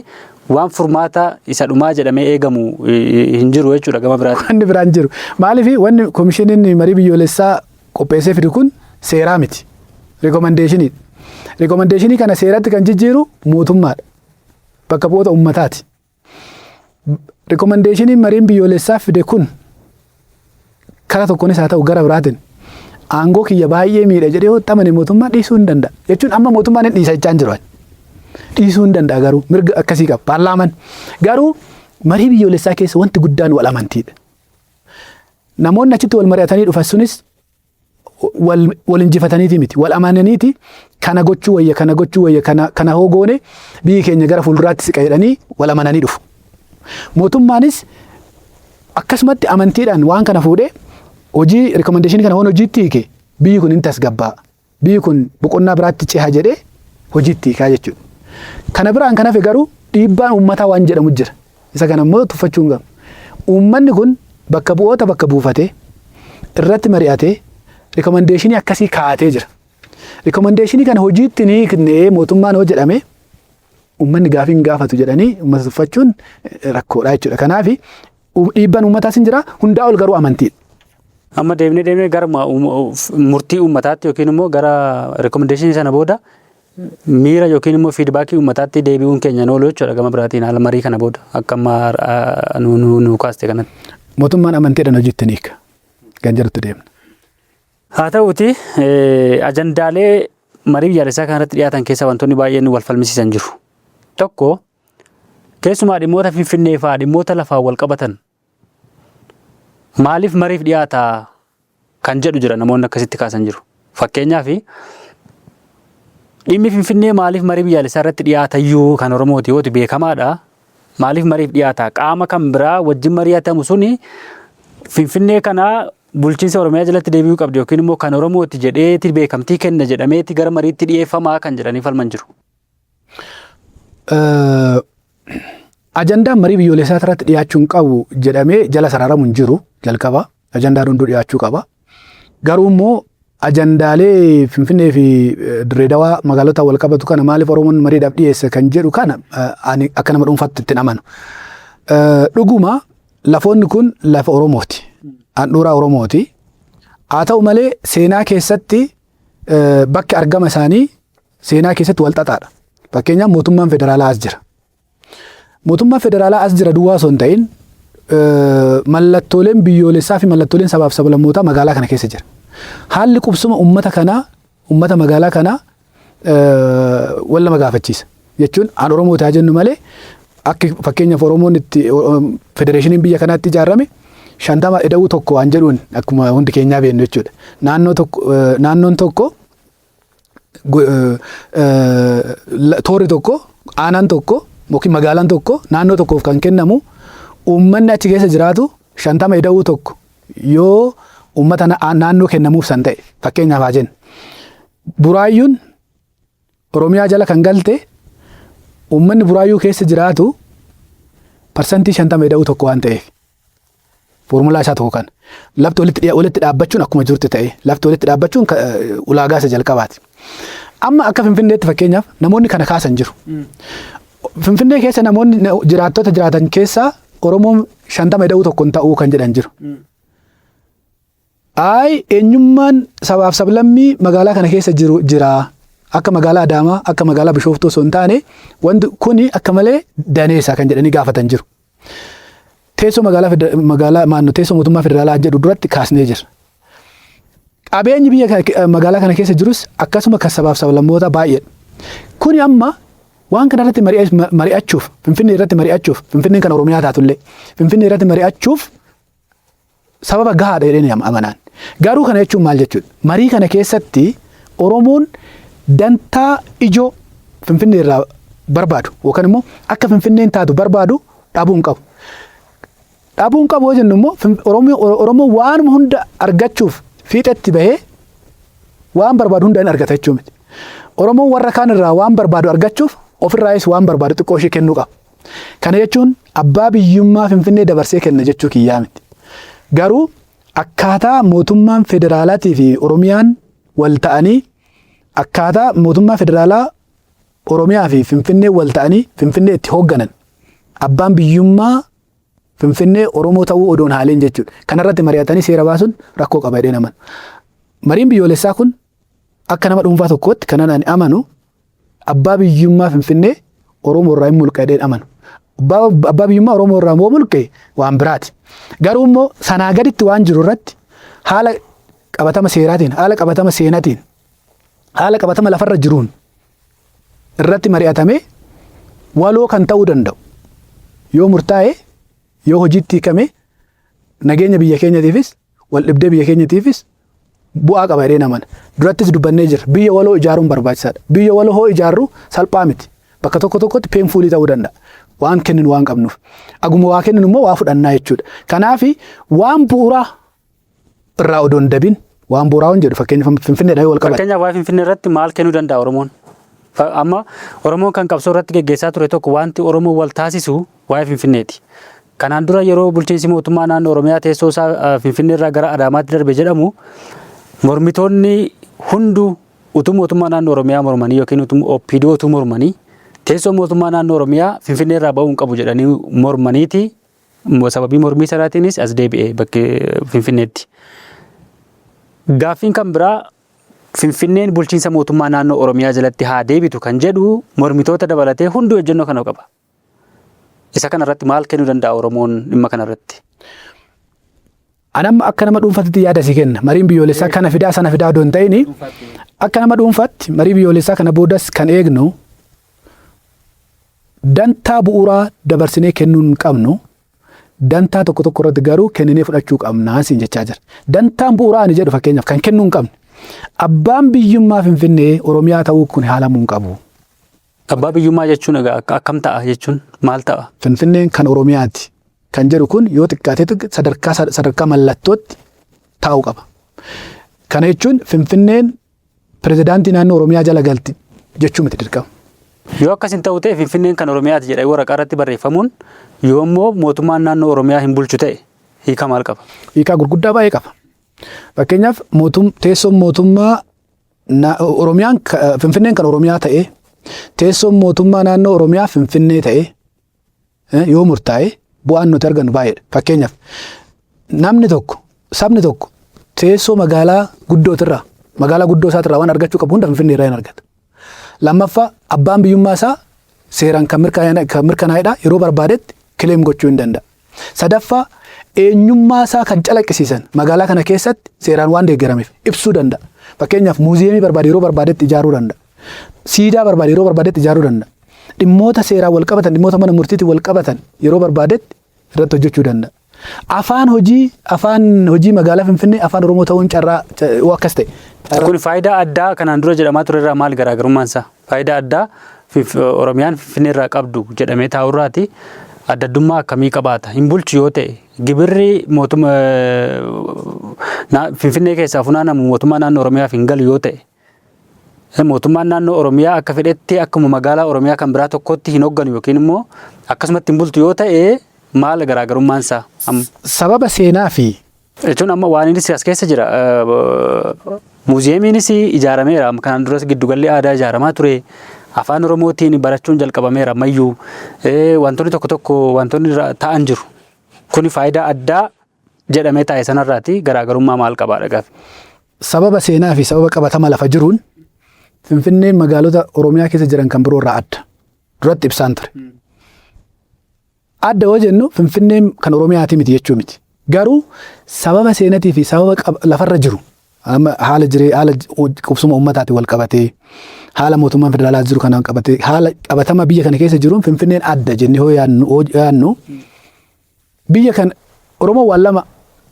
waan furmaata isa dhumaa jedhamee eegamu hin jiru jechuudha gama biraatti? Wanni biraan jiru. Maaliif wanni koomishiniin marii biyyoolessaa qopheessee fidu kun seeraa miti. Recommendationiidha. Recommendation kana seeratti kan jijjiiru mootummaadha. Bakka bu'oota uummataati. Recommendationiin mariin biyyoolessaa fide kun kara tokkonis haa ta'u gara biraatiin aangoo kiyya baay'ee miidha jedhee yoo amane mootummaa dhiisuu hin danda'a. Jechuun amma mootummaan hin dhiisa jechaa hin jiru. Dhiisuu hin danda'a, garuu mirga akkasii qaba. Paarlaamaan garuu marii biyyoolessaa keessa wanti guddaan wal amantiidha. Namoonni achitti wal mari'atanii dhufan sunis wal injifataniiti miti, wal amananiiti. Kana gochuu wayya, kana gochuu wayya, kana kana hoo goone biyyi keenya gara fuulduraatti siqa jedhanii wal amananii dhufu. Mootummaanis akkasumatti amantiidhaan waan kana fuudhee hojii recommendation kana waan hojiitti hiike, biyyi kun hin tasgabbaa'a. Biyyi kun boqonnaa biraatti ceha jedhee hojiitti hiikaa jechuudha. Kana biraan kan hafe garuu dhiibbaan uummataa waan jedhamu jira. Isa kana immoo tuffachuu hin qabu. Uummanni kun bakka bu'oota bakka buufatee irratti mari'atee recommendation akkasii kaa'atee jira. Recommendation kana hojiitti ni hiiknee mootummaan hoo jedhame, uummanni gaafii hin gaafatu jedhanii uummata tuffachuun rakkoodha jechuudha. Kanaaf dhiibbaan uummataas hin jira, hundaa ol garuu amantiidha. Amma deemnee deemnee gara murtii uummataatti yookiin immoo gara recommendation sana booda miira yookiin immoo feedback uummataatti deebi'uun keenya oolu jechuudha gama biraatiin haala marii kana booda akka amma nu kaaste kanatti. Mootummaan amantiidhaan hojiitti ni hiika. Kan jedhutti deemna. Haa ta'uuti, ajandaalee marii biyyaalessaa kanarratti dhiyaatan keessaa wantoonni baay'een wal falmisiisan jiru. Tokko, keessumaa dhimmoota Finfinnee fa'aa, dhimmoota lafaan wal qabatan maaliif mariif dhiyaata kan jedhu jira, namoonni akkasitti kaasan jiru. Fakkeenyaaf, dhimmi Finfinnee maaliif marii biyyaalessaa irratti dhiyaatayyuu, kan Oromooti yooti beekamaadha. Maaliif mariif dhiyaata? Qaama kan biraa wajjin mari'atamu suni Finfinnee kana bulchiinsa Oromiyaa jalatti deebi'uu qabdi yookiin immoo kan Oromooti jedheeti beekamtii kenna jedhameeti gara mariitti dhiyeeffamaa kan jedhanii falman jiru. Ajandaan marii biyyoolessaa irratti dhiyaachuu hin qabu jedhamee jala sararamu hin jiru jalqaba. Ajandaan hunduu dhiyaachuu qaba. Garuu immoo ajandaalee Finfinnee fi Dirree Dawaa magaalota wal qabatu kana maaliif Oromoon mariidhaaf dhiyeesse kan jedhu kana ani akka nama dhuunfaatti ittiin amanu. Dhuguma lafoonni kun lafa Oromooti. Handhuuraa Oromooti. Haa ta'u malee seenaa keessatti bakki argama isaanii seenaa keessatti wal xaxaadha. Fakkeenyaaf, mootummaan federaalaa as jira. Mootummaan federaalaa as jira duwwaa osoo hin ta'in, mallattooleen biyyoolessaa fi mallattooleen sabaaf sablammootaa magaalaa kana keessa jira. Haalli qubsuma uummata kanaa, uummata magaalaa kanaa wal nama gaafachiisa. Jechuun an Oromoo ta'a jennu malee, akka fakkeenyaaf Oromoon itti federeeshiniin biyya kanaatti ijaarame 50 ida'uu 1 waan jedhuun akkuma hundi keenyaa beeknu jechuudha. Naannoo tokko, naannoon tokko, toorri tokko, aanaan tokko yookiin magaalaan tokko naannoo tokkoof kan kennamu uummanni achi keessa jiraatu 50 ida'uu 1 yoo uummata naannoo kennamuuf san ta'e, fakkeenyaaf haa jennu. Buraayyuun Oromiyaa jala kan galte uummanni Buraayyuu keessa jiraatu 50% ida'uu 1 waan ta'eef. Foormulaa isaa tokko kana. Lafti walitti dhaabbachuun akkuma jirtu ta'e, lafti walitti dhaabbachuun ulaagaa isa jalqabaati. Amma akka Finfinneetti fakkeenyaaf namoonni kana kaasan jiru. Finfinnee keessa namoonni jiraattota jiraatan keessaa Oromoon 50 ida'uu 1 ta'uu kan jedhan jiru. Ayi, eenyummaan sabaaf sablammii magaalaa kana keessa jiru jira. Akka magaalaa Adaamaa, akka magaalaa Bishooftuu osoo hin taane, wanti kuni akka malee daneessa kan jedhanii gaafatan jiru. Teessoo magaalaa magaalaa maannu teessoo mootummaa federaalaa jedhu duratti kaasnee jira. Qabeenyi biyya magaalaa kana keessa jirus akkasuma kan sabaaf sablammoota baay'eedha. Kuni amma waan kana irratti mari'achuuf, Finfinnee irratti mari'achuuf, Finfinneen kan Oromiyaa taatullee Finfinnee irratti mari'achuuf sababa gahaadha jedheen amanaan. Garuu kana jechuun maal jechuudha? Marii kana keessatti Oromoon dantaa ijoo Finfinnee irraa barbaadu yookaan immoo akka Finfinneen taatu barbaadu dhabuu hin qabu. Dhabuu hin qabu yoo jennu immoo, Oromoon waanuma hunda argachuuf fiixetti bahee waan barbaadu hunda hin argata jechuu miti. Oromoon warra kaan irraa waan barbaadu argachuuf ofirraayis waan barbaadu xiqqoo ishee kennuu qaba. Kana jechuun abbaa biyyummaa Finfinnee dabarsee kenna jechuu kiyyaa miti. Garuu akkaataa mootummaan federaalaatii fi Oromiyaan wal ta'anii, akkaataa mootummaa federaalaa Oromiyaa fi Finfinnee wal ta'anii Finfinnee itti hoogganan, abbaan biyyummaa Finfinnee Oromoo ta'uu odoon haaleen jechuudha. Kanarratti mari'atanii seera baasuun rakkoo qaba jedhee amanu. Mariin biyyoolessaa kun akka nama dhuunfaa tokkootti kanan ani amanu, abbaa biyyummaa Finfinnee Oromoo irraa hin mulqa jedheen amanu. Abbaa biyyummaa Oromoo irraa immoo mulqe waan biraati. Garuu immoo sanaa gaditti waan jiru irratti haala qabatama seeraatiin, haala qabatama seenatiin, haala qabatama lafarra jiruun irratti mari'atamee waloo kan ta'uu danda'u yoo murtaa'e, yoo hojiitti hiikame, nageenya biyya keenyatiifis wal dhibdee biyya keenyatiifis bu'aa qaba jedheen amana. Durattis dubbannee jirra. Biyya waloo ijaaruun barbaachisaadha. Biyya waloo hoo ijaarru salphaa miti. Bakka tokko tokkotti painful ta'uu danda'a. Waan kenninu waan qabnuuf. Aguma waa kenninu immoo waa fudhannaa jechuudha. Kanaaf waan bu'uuraa irraa odoo hin dabin, waan bu'uuraa waan jedhu fakkeenyaaf Finfinneedhaan yoo wal qabate. Fakkeenyaaf waa'ee Finfinnee irratti maal kennuu danda'a Oromoon? Amma Oromoon kan qabsoo irratti geggeessaa ture tokko, wanti Oromoo wal taasisu waa'ee Finfinneeti. Kanaan dura yeroo bulchiinsi mootummaa naannoo Oromiyaa teessoo isaa Finfinnee irraa gara Adaamaatti darbe jedhamu, mormitoonni hunduu utuu mootummaa naannoo Oromiyaa mormanii yookiin utuu OPDO utuu mormanii, teessoo mootummaa naannoo Oromiyaa Finfinnee irraa ba'uu hin qabu jedhanii mormaniiti, sababii mormii sanaatiinis as deebi'e bakkee Finfinneetti. Gaaffiin kan biraa Finfinneen bulchiinsa mootummaa naannoo Oromiyaa jalatti haa deebitu kan jedhu mormitoota dabalatee hunduu ejjennoo kana qaba. Isa kana irratti maal kennuu danda'a Oromoon dhimma kana irratti? Ani amma akka nama dhuunfaatti yaada si kenna. Mariin biyyoolessaa kana fidaa sana fidaa odoo hin ta'in, akka nama dhuunfaatti marii biyyoolessaa kana boodas kan eegnu, dantaa bu'uuraa dabarsinee kennuu hin qabnu. Dantaa tokko tokko irratti garuu kenninee fudhachuu qabnaa siin jechaa jira. Dantaan bu'uuraa ani jedhu, fakkeenyaaf kan kennuu hin qabne, abbaan biyyummaa Finfinnee Oromiyaa ta'uu kun haalamuu hin qabu. Abbaa biyyummaa jechuun egaa akkam ta'a jechuun maal ta'a? Finfinneen kan Oromiyaati kan jedhu kun yoo xiqqaatee sadarkaa sadarkaa mallattootti taa'uu qaba. Kana jechuun Finfinneen pirezidaantii naannoo Oromiyaa jala galti jechuu miti dirqama. Yoo akkas hin ta'u ta'e, Finfinneen kan Oromiyaati jedhee waraqaa irratti barreeffamuun, yoo immoo mootummaan naannoo Oromiyaa hin bulchu ta'e, hiika maal qaba? Hiikaa gurguddaa baay'ee qaba. Fakkeenyaaf teessoon mootummaa Oromiyaan, Finfinneen kan Oromiyaa ta'e, teessoon mootummaa naannoo Oromiyaa Finfinnee ta'e yoo murtaa'e, bu'aan nuti argannu baay'eedha. Fakkeenyaaf namni tokko, sabni tokko teessoo magaalaa guddootirraa, magaalaa guddoo isaatirraa waan argachuu qabu hunda Finfinnee irraa hin argata. Lammaffaa, abbaan biyyummaa isaa seeraan kan mirkanaa'edha, yeroo barbaadetti claim gochuu hin danda'a. Sadaffaa, eenyummaa isaa kan calaqqisiisan magaalaa kana keessatti seeraan waan deeggarameef ibsuu danda'a. Fakkeenyaaf muuziyeemii barbaade yeroo barbaadetti ijaaruu danda'a. Siidaa barbaade yeroo barbaadetti ijaaruu danda'a. Dhimmoota seeraan wal qabatan, dhimmoota mana murtiitiin wal qabatan yeroo barbaadetti irratti hojjechuu danda'a. Afaan hojii magaalaa Finfinnee Afaan Oromoo ta'uun carraa yoo akkas ta'e. Kun faayidaa addaa kanaan dura jedhamaa ture irraa maal garaagarummaan isaa? Faayidaa addaa Oromiyaan Finfinnee irraa qabdu jedhamee taa'urraati adda addummaa akkamii qabaata? Hin bulchu yoo ta'e, gibirri mootummaa Finfinnee keessaa funaanamu mootummaa naannoo Oromiyaaf hin galu yoo ta'e, mootummaan naannoo Oromiyaa akka fedhetti akkuma magaalaa Oromiyaa kan biraa tokkotti hin hoogganu yookiin immoo akkasumatti hin bultu yoo ta'e, maal garaagarummaan isaa? Sababa seenaa fi Jechuun amma waan inni as keessa jira. Muuziyeemiinis ijaarameera. Kanaan duras giddugalli aadaa ijaaramaa ture. Afaan Oromootiin barachuun jalqabameera ammayyuu. Wantoonni tokko tokko wantoonni ta'an jiru. Kuni faayidaa addaa jedhamee taa'e sanarraati garaagarummaa maal qabaadha gaafi? Sababa seenaa fi sababa qabatama lafa jiruun Finfinneen magaalota Oromiyaa keessa jiran kan biroo irraa adda. Duratti ibsaan ture. Adda yoo jennu Finfinneen kan Oromiyaati miti jechuu miti. Garuu sababa seenatii fi sababa lafarra jiru, amma haala jiree, haala qubsuma uummataatiin wal qabatee, haala mootummaan federaalaa jiru kanaan qabatee, haala qabatama biyya kana keessa jiruun Finfinneen adda jennee hoo yaannu, biyya kana Oromoon waan lama,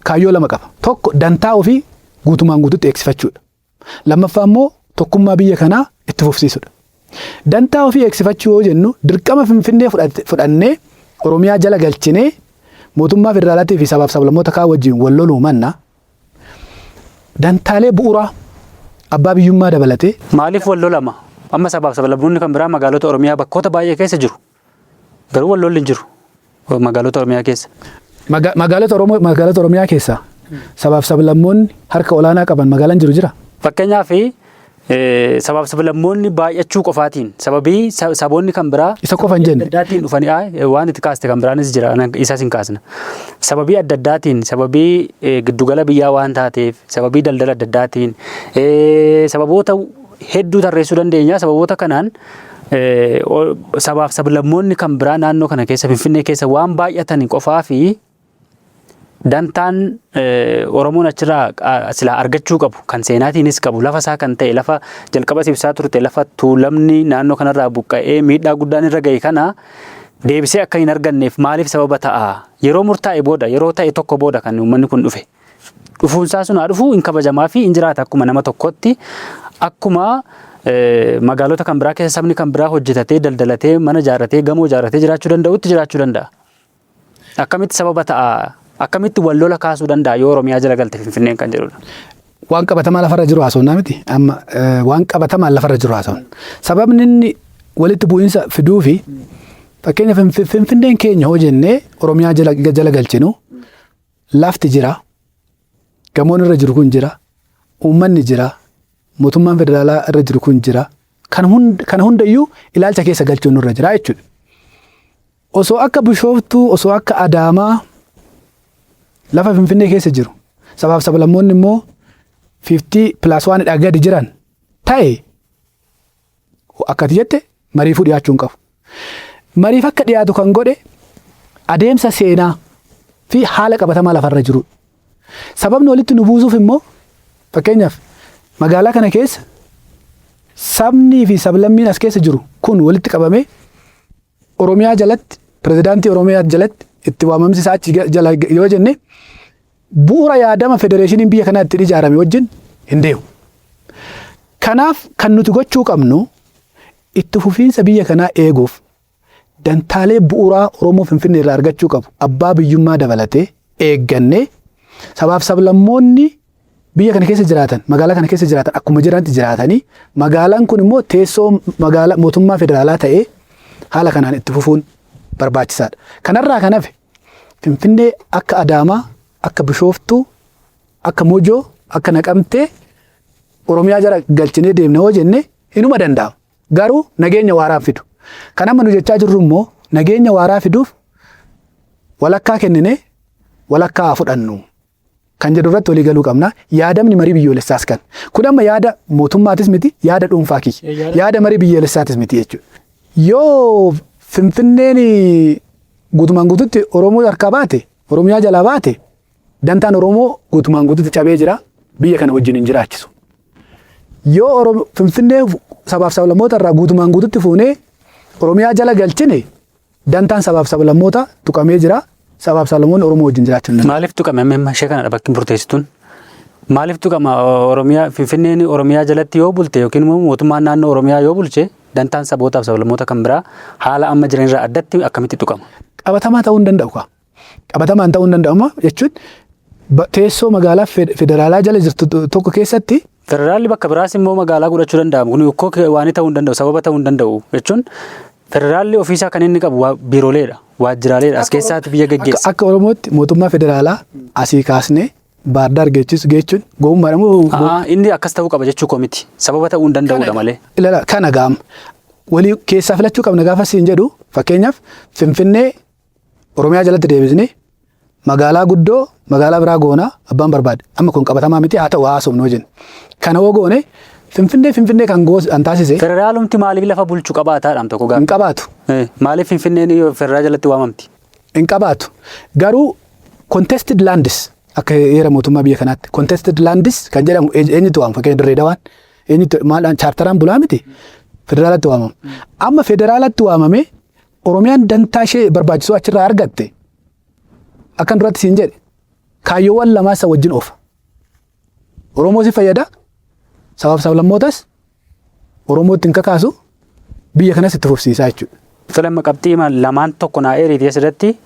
kaayyoo lama qaba. Tokko dantaa ofii guutumaan guututti eegsifachuudha. Lammaffaa immoo tokkummaa biyya kanaa itti fufsiisudha. Dantaa ofii eegsifachuu yoo jennu, dirqama Finfinnee fudhannee Oromiyaa jala galchinee mootummaa federaalaatii fi sabaaf sablammoota kaan wajjin wal loluu manna, dantaalee bu'uuraa abbaa biyyummaa dabalatee Maaliif wal lolama? Amma sabaaf sablammoonni kan biraa magaalota Oromiyaa bakkoota baay'ee keessa jiru. Garuu wal lolli hin jiru magaalota Oromiyaa keessa. Magaalota Oromoo, magaalota Oromiyaa keessaa sabaaf sablammoonni harka olaanaa qaban magaalaan jiru jira. Fakkeenyaaf, sabaaf sablammoonni baay'achuu qofaatiin sababii saboonni kan biraa Isa qofa hin jenne. adda addaatiin dhufanii waan itti kaaste kan biraanis jira, isas hin kaasna. Sababii adda addaatiin, sababii giddugala biyyaa waan taateef, sababii daldala adda addaatiin, sababoota hedduu tarreessuu dandeenya. Sababoota kanaan sabaaf sablammoonni kan biraa naannoo kana keessa, Finfinnee keessa waan baay'atan qofaa fi dantaan Oromoon achirraa silaa argachuu qabu, kan seenaatiinis qabu, lafa isaa kan ta'e, lafa jalqaba ibsaa turte, lafa Tuulamni naannoo kanarraa buqqa'ee miidhaa guddaan irra ga'e kana deebisee akka hin arganneef maaliif sababa ta'a? Yeroo murtaa'e booda, yeroo ta'e tokko booda kan uummanni kun dhufe. Dhufuunsaa sun haa dhufu, hin kabajamaa fi hin jiraata akkuma nama tokkotti, akkuma magaalota kan biraa keessa sabni kan biraa hojjetatee, daldalatee, mana ijaarratee, gamoo ijaarratee jiraachuu danda'utti jiraachuu danda'a. Akkamitti sababa ta'a? Akkamitti wal lola kaasuu danda'a yoo Oromiyaa jala galte Finfinneen kan jedhudha? Waan qabatamaa lafarra jiru haasofnaa miti. Amma waan qabatamaa lafarra jiru haasofna. Sababni inni walitti bu'iinsa fiduu fi fakkeenya Finfinneen keenya hoo jennee Oromiyaa jala galchinu, lafti jira, gamoon irra jiru kun jira, uummanni jira, mootummaan federaalaa irra jiru kun jira. Kana hundayyuu ilaalcha keessa galchuun nurra jira jechuudha. Osoo akka Bishooftuu, osoo akka Adaamaa lafa Finfinnee keessa jiru, sabaaf sablammoonni immoo 50 plus 1 dhaa gadi jiran ta'e, akka ati jette mariifuu dhiyaachuu hin qabu. Mariif akka dhiyaatu kan godhe adeemsa seenaa fi haala qabatamaa lafarra jirudha. Sababni walitti nu buusuuf immoo, fakkeenyaaf, magaalaa kana keessa sabnii fi sablammiin as keessa jiru kun walitti qabamee Oromiyaa jalatti, pirezidaantii Oromiyaa jalatti itti waamamsi isaa achi jala yoo jenne, bu'uura yaadama federeeshiniin biyya kanaa ittiin ijaarame wajjin hin deemu. Kanaaf kan nuti gochuu qabnu, itti fufiinsa biyya kanaa eeguuf, dantaalee bu'uuraa Oromoo Finfinnee irraa argachuu qabu abbaa biyyummaa dabalatee eeggannee, sabaaf sablammoonni biyya kana keessa jiraatan, magaalaa kana keessa jiraatan akkuma jiranitti jiraatanii, magaalaan kun immoo teessoo magaalaa mootummaa federaalaa ta'ee haala kanaan itti fufuun barbaachisaadha. Kanarraa kan hafe Finfinnee akka Adaamaa, akka Bishooftuu, akka Mojoo, akka Naqamtee Oromiyaa jala galchinee deemne hoo jenne, inuma danda'ama. Garuu nageenya waaraa fidu. Kan amma nu jechaa jirru immoo nageenya waaraa fiduuf walakkaa kenninee walakkaa haa fudhannu kan jedhu irratti walii galuu qabna. Yaadamni marii biyyoolessaas kan. Kun amma yaada mootummaatis miti, yaada dhuunfaa kiyya. Yaada marii biyyoolessaatis miti jechuudha. Yoo Finfinneen guutumaan guututti Oromoo harkaa baate, Oromiyaa jalaa baate, dantaan Oromoo guutumaan guututti cabee jira. Biyya kana wajjin hin jiraachisu. Yoo Finfinnee sabaaf sablammoota irraa guutumaan guututti fuunee Oromiyaa jala galchine dantaan sabaaf sablammoota tuqamee jira. Sabaaf sablammoonni Oromoo wajjin jiraachuu hin danda'u. Maaliif tuqame amma ishee kanadha bakki murteessituun? Maaliif tuqama Oromiyaa Finfinneen Oromiyaa jalatti yoo bulte yookiin immoo mootummaan naannoo Oromiyaa yoo bulche dantaan sabootaaf sablammoota kan biraa haala amma jiran irraa addatti akkamitti tuqama? Qabatamaa ta'uu hin danda'u kaa. Qabatamaan ta'uu hin danda'u jechuun teessoo magaalaa federaalaa jala jirtu tokko keessatti. Federaalli bakka biraas immoo magaalaa godhachuu danda'ama. Kun ukkoo waan ta'uu hin danda'u, sababa ta'uu hin danda'u jechuun federaalli ofiisaa kan inni qabu biirooleedha, waajjiraaleedha. As keessaatti biyya geggeessa. Akka Oromootti mootummaa federaalaa asii kaasnee Baardaar geechisu geechuun gowwummaadha moo? Inni akkas ta'uu qaba jechuu koo miti. Sababa ta'uu hin danda'udha malee. Ilala kana gaama. Walii keessaa filachuu qabna gaafa siin jedhu, fakkeenyaaf Finfinnee Oromiyaa jalatti deebisnee magaalaa guddoo magaalaa biraa goonaa abbaan barbaade. Amma kun qabatamaa miti, haa ta'u haasofnu wajjin. Kana hoo goone Finfinnee Finfinnee kan goos kan taasise. Federaalumti maaliif lafa bulchu qabaataadhaam tokko gaafa. Hin qabaatu. Maaliif Finfinneen federaala jalatti waamamti? Hin qabaatu. Garuu contested lands, akka heera mootummaa biyya kanaatti contested lands kan jedhamu eenyutu waama? Fakkeenya Dirree Dawaan eenyutu maal chaartaraan bulaa miti, federaalatti waamama. Amma federaalatti waamamee Oromiyaan dantaa ishee barbaachisoo achirraa argatte, akkan duratti siin jedhe, kaayyoowwan lamaa isa wajjin oofa. Oromoo si fayyada, sabaaf sablammootas Oromootti hin kakaasu, biyya kanas itti fufsiisaa jechuudha. Tole, amma qabxii lamaan tokko naa eeriiti asirratti.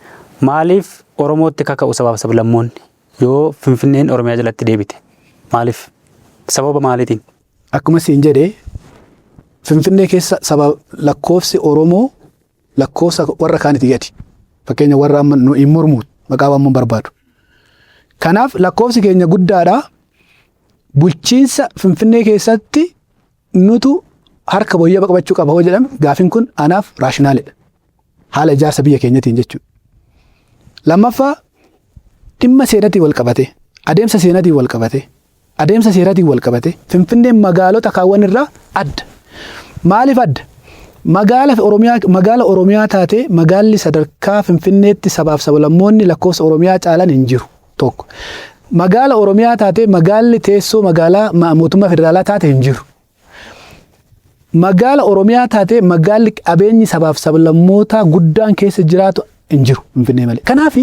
Maaliif Oromootti kaka'u sabaaf sablammoonni yoo Finfinneen Oromiyaa jalatti deebite? Maaliif? Sababa maaliitiin? Akkuma siin jedhe, Finfinnee keessa saba lakkoofsi Oromoo lakkoofsa warra kaanitii gadi. Fakkeenya warra amma nu hin mormu, maqaa waamuu barbaadu. Kanaaf lakkoofsi keenya guddaadha. Bulchiinsa Finfinnee keessatti nutu harka boyyaba qabachuu qaba hoo jedhame, gaafiin kun anaaf rationalidha. Haala ijaarsa biyya keenyatiin jechuudha. Lammaffaa, dhimma seeratiin wal qabate, adeemsa seenaatiin wal qabate, adeemsa seeraatiin wal qabate, Finfinneen magaalota kaawwan irraa adda. Maaliif adda? Magaala Oromiyaa, magaala Oromiyaa taatee magaalli sadarkaa Finfinneetti sabaaf sablammoonni lakkoofsa Oromiyaa caalan hin jiru. Tokko. Magaala Oromiyaa taatee magaalli teessoo magaalaa mootummaa federaalaa taate hin jiru. Magaala Oromiyaa taatee magaalli qabeenyi sabaaf sablammootaa guddaan keessa jiraatu hin jiru Finfinnee malee. Kanaaf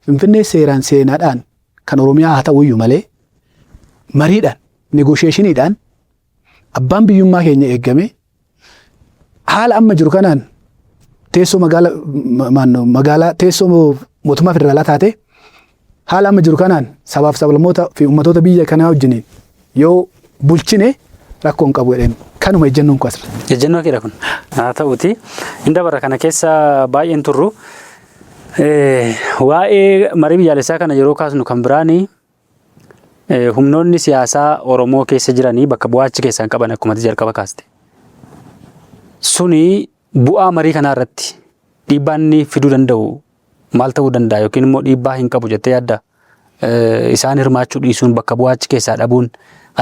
Finfinnee seeraan seenaadhaan kan Oromiyaa haa ta'u iyyuu malee, mariidhaan, negotiationiidhaan abbaan biyyummaa keenya eeggame, haala amma jiru kanaan teessoo magaala magaalaa teessoo mootummaa federaalaa taate, haala amma jiru kanaan sabaaf sablammoota fi ummatoota biyya kanaa wajjiniin yoo bulchine rakkoo hin qabu jedheen. Kanuma ejjennoon koo asirratti. Ejjennoo keedha kun. Haa ta'uti. Hin dabarra, kana keessa baay'een turru. Waa'ee marii biyyaalessaa kana yeroo kaasnu kan biraani humnoonni siyaasaa Oromoo keessa jiranii bakka bu'aa achi keessaa hin qaban, akkuma ati jalqaba kaaste. Suni bu'aa marii kanaa irratti dhiibbaa inni fiduu danda'u maal ta'uu danda'a, yookiin immoo dhiibbaa hin qabu jettee yaadda? Isaan hirmaachuu dhiisuun, bakka bu'aa achi keessaa dhabuun,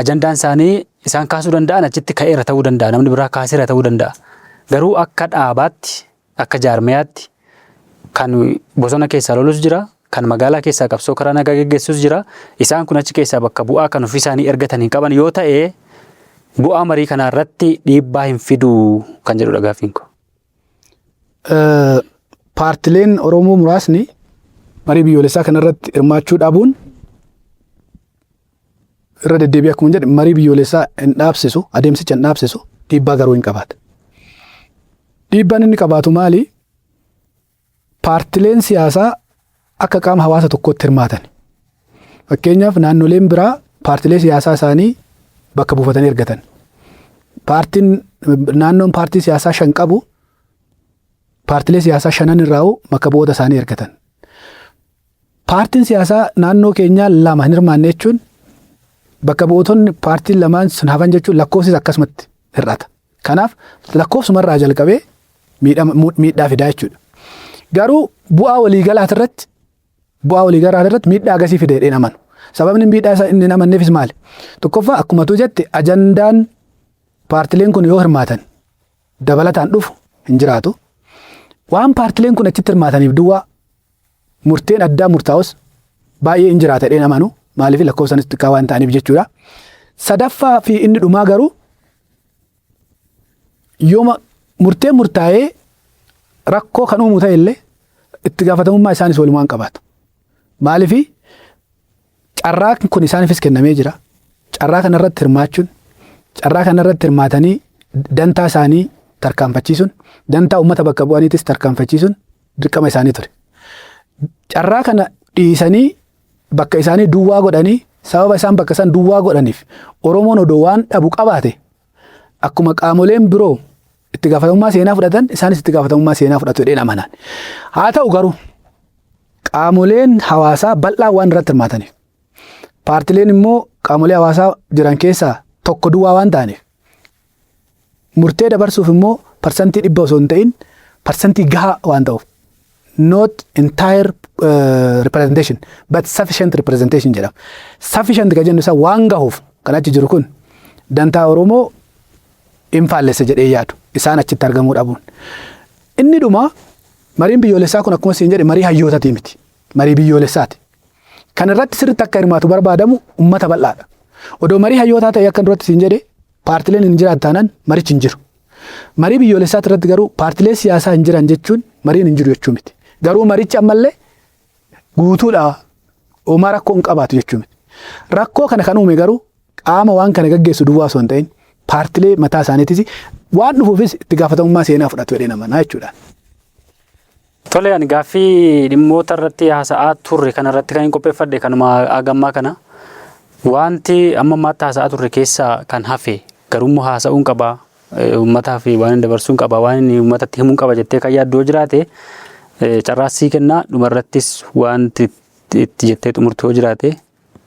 ajandaan isaanii isaan kaasuu danda'an achitti ka'eera ta'uu danda'a, namni biraa kaaseera ta'uu danda'a. Garuu akka dhaabaatti, akka jaarmiyaatti, kan bosona keessaa lolus jira, kan magaalaa keessaa qabsoo karaa nagaa geggeessus jira. Isaan kun achi keessaa bakka bu'aa kan ofii isaanii ergatan hin qaban yoo ta'e, bu'aa marii kanaa irratti dhiibbaa hin fiduu kan jedhudha gaaffiin koo. Paartileen Oromoo muraasni marii biyyoolessaa kanarratti hirmaachuu dhabuun, irra deddeebi'ee akkuma jedhe, marii biyyoolessaa hin dhaabsisu, adeemsicha hin dhaabsisu, dhiibbaa garuu hin qabaata. Dhiibbaan inni qabaatu maali? Paartileen siyaasaa akka qaama hawaasa tokkootti hirmaatan. Fakkeenyaaf naannoleen biraa paartilee siyaasaa isaanii bakka buufatanii ergatan. Paartiin naannoon paartii siyaasaa shan qabu paartilee siyaasaa shanan irraa bakka bu'oota isaanii ergatan. Paartiin siyaasaa naannoo keenyaa lama hin hirmaanne jechuun, bakka bu'ootonni paartiin lamaan sun hafan jechuun, lakkoofsis akkasumatti hir'ata. Kanaaf lakkoofsumarraa jalqabee miidhaa fidaa jechuudha. Garuu bu'aa waliigalaa irratti miidhaa agasii fide jedheen amanu. Sababni miidhaa isa inni hin amanneefis maali? Tokkoffaa, akkuma tu jette, ajandaan paartileen kun yoo hirmaatan dabalataan dhufu hin jiraatu. Waan paartileen kun achitti hirmaataniif duwwaa murteen addaa murtaa'us baay'ee hin jiraata jedheen amanu. Maaliif? Lakkoofsanis xiqqaa waan ta'aniif jechuudha. Sadaffaa fi inni dhumaa garuu, yooma Murtee murtaa'ee rakkoo kan uumu ta'e illee itti gaafatamummaa isaanis walumaan qabaatu. Maaliifi carraa kun isaaniifis kennamee jira. Carraa kanarratti hirmaachuun, carraa kanarratti hirmaatanii dantaa isaanii tarkaanfachiisuun, dantaa uummata bakka bu'aniitis tarkaanfachiisuun dirqama isaanii ture. Carraa kana dhiisanii bakka isaanii duwwaa godhanii, sababa isaan bakka isaan duwwaa godhaniif Oromoon odoo waan dhabu qabaate, akkuma qaamoleen biroo itti gaafatamummaa seenaa fudhatan isaanis itti gaafatamummaa seenaa fudhatu jedheen amanaan. Haa ta'u garuu, qaamoleen hawaasaa bal'aa waan irratti hirmaataniif, paartileen immoo qaamolee hawaasaa jiran keessaa tokko duwwaa waan ta'aniif, murtee dabarsuuf immoo 100% osoo hin ta'in parsantii gahaa waan ta'uuf, not entire representation but sufficient representation jedhama. Sufficient kan jennu isa waan gahuuf kan achi jiru kun dantaa Oromoo hin faallessa jedhee yaadu isaan achitti argamuu dhabuun. Inni dhuma, mariin biyyoolessaa kun akkuma siin jedhe marii hayyootatii miti. Marii biyyoolessaati. Kan irratti sirriitti akka hirmaatu barbaadamu uummata bal'aadha. Odoo marii hayyootaa ta'e, akka duratti siin jedhe, paartileen hin jiraatu taanaan marichi hin jiru. Marii biyyoolessaa irratti garuu paartilee siyaasaa hin jiran jechuun mariin hin jiru jechuu miti. Garuu marichi ammallee guutuudha, uumaa rakkoo hin qabaatu jechuu miti. Rakkoo kana kan uume garuu qaama waan kana gaggeessu duwwaa osoo hin ta'in paartilee mataa isaaniitis waan dhufuufis itti gaafatamummaa seenaa fudhatu jedhee amanaa jechuudha. Tole, ani gaaffii dhimmoota irratti haasa'aa turre kana irratti kan hin qopheeffadhe kanuma hagammaa kana. Wanti amma ammaatti haasa'aa turre keessaa kan hafe garummoo haasa'uun qaba, uummataa fi waan inni dabarsuun qaba, waan inni uummatatti himuun qaba jettee kan yaaddu yoo jiraate carraassii kennaa. Dhumarrattis wanti itti jettee xumurtu yoo jiraate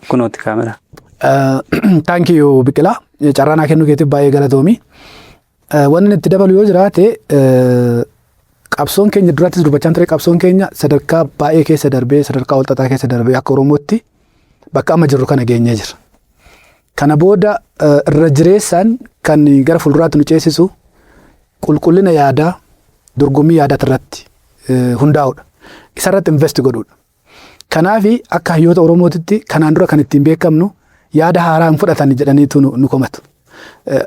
kunooti kaameraa. Thank you, Biqilaa. Carraa naa kennuu keetiif baay'ee galatoomi. Wanni itti dabalu yoo jiraate, qabsoon keenya durattis dubbachaa ture, qabsoon keenya sadarkaa baay'ee keessa darbee, sadarkaa walxaxaa keessa darbee akka Oromootti bakka amma jirru kana geenyee jira. Kana booda irra jireessaan kan gara fuulduraatti nu ceesisu qulqullina yaadaa, dorgommii yaadaa irratti hundaa'uudha. Isarratti invest godhuudha. Kanaaf akka hayyoota Oromootitti kanaan dura kan ittiin beekamnu yaada haaraa hin fudhatan jedhaniitu nu komatu.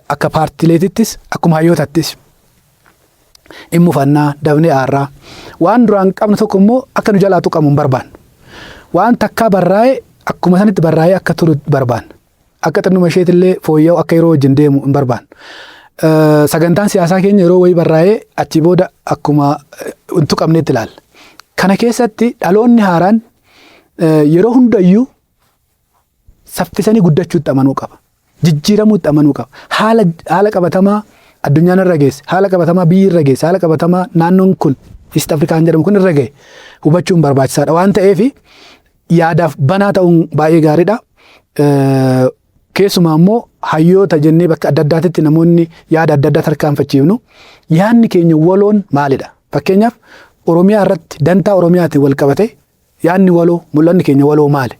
Akka paartileetittis akkuma hayyootattis hin mufannaa, dafnee aarraa, waan duraan qabnu tokko immoo akka nu jalaa tuqamu hin barbaannu. Waan takkaa barraa'e akkuma sanitti barraa'ee akka turu barbaanna. Akka xinnuma isheetillee fooyya'u, akka yeroo wajjin deemu hin barbaannu. Sagantaan siyaasaa keenya yeroo wayii barraa'ee achii booda akkuma hin tuqamnetti ilaalla. Kana keessatti dhaloonni haaraan yeroo hundayyuu saffisanii guddachuutti amanuu qaba. Jijjiiramuutti amanuu qaba. Haala qabatamaa addunyaan irra geesse, haala qabatamaa biyyi irra geesse, haala qabatamaa naannoon kun East Afrikaan jedhamu kun irra gahe hubachuun barbaachisaadha. Waan ta'eef yaadaaf banaa ta'uun baay'ee gaariidha. Keessumaa immoo hayyoota jennee bakka adda addaatitti namoonni yaada adda addaa tarkaanfachiifnu, yaadni keenya waloon maalidha? Fakkeenyaaf Oromiyaa irratti, dantaa Oromiyaatiin wal qabate yaadni waloo, mul'anni keenya waloo maali?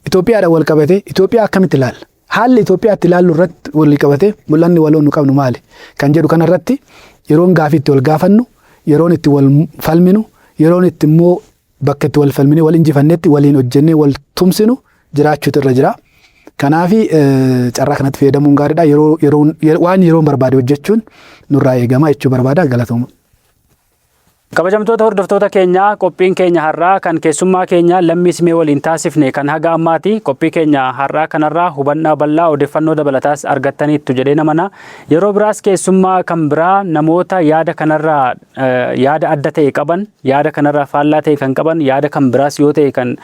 Itoophiyaadhaan wal qabate Itoophiyaa akkamitti ilaalla? Haalli Itoophiyaatti ilaallu irratti wal qabate mul'anni waloo nu qabnu maali? Kan jedhu kanarratti yeroon gaafii itti wal gaafannu, yeroon itti wal falminu, yeroon itti immoo bakka itti wal falminee wal injifannetti waliin hojjennee wal tumsinu jiraachuutu irra jira. Kanaafi carraa kanatti fayyadamuun gaariidha. Yeroo waan yeroon barbaade hojjechuun nurraa eegama jechuu barbaada. Galatooma. Kabajamtoota hordoftoota keenyaa, qophiin keenya har'aa kan keessummaa keenya Lammii Simee waliin taasifne kan haga ammaati. Qophii keenya har'aa kanarraa hubannaa bal'aa, odeeffannoo dabalataas argattaniittu jedhee namana. Yeroo biraas keessummaa kan biraa, namoota yaada kanarraa yaada adda ta'e qaban, yaada kanarraa faallaa ta'e kan qaban, yaada kan biraas yoo ta'e kan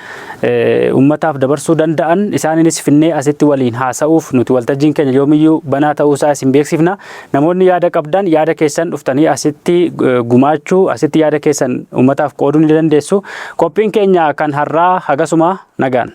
uummataaf dabarsuu danda'an isaaniinis finnee asitti waliin haasa'uuf nuti waltajjiin keenya yoomiyyuu banaa ta'uusaa isin beeksifna. Namoonni yaada qabdan yaada keessan dhuftanii asitti gumaachuu, asitti yaada keessan uummataaf qooduu ni dandeessu. Qophiin keenya kan har'aa hagasuma, nagaan.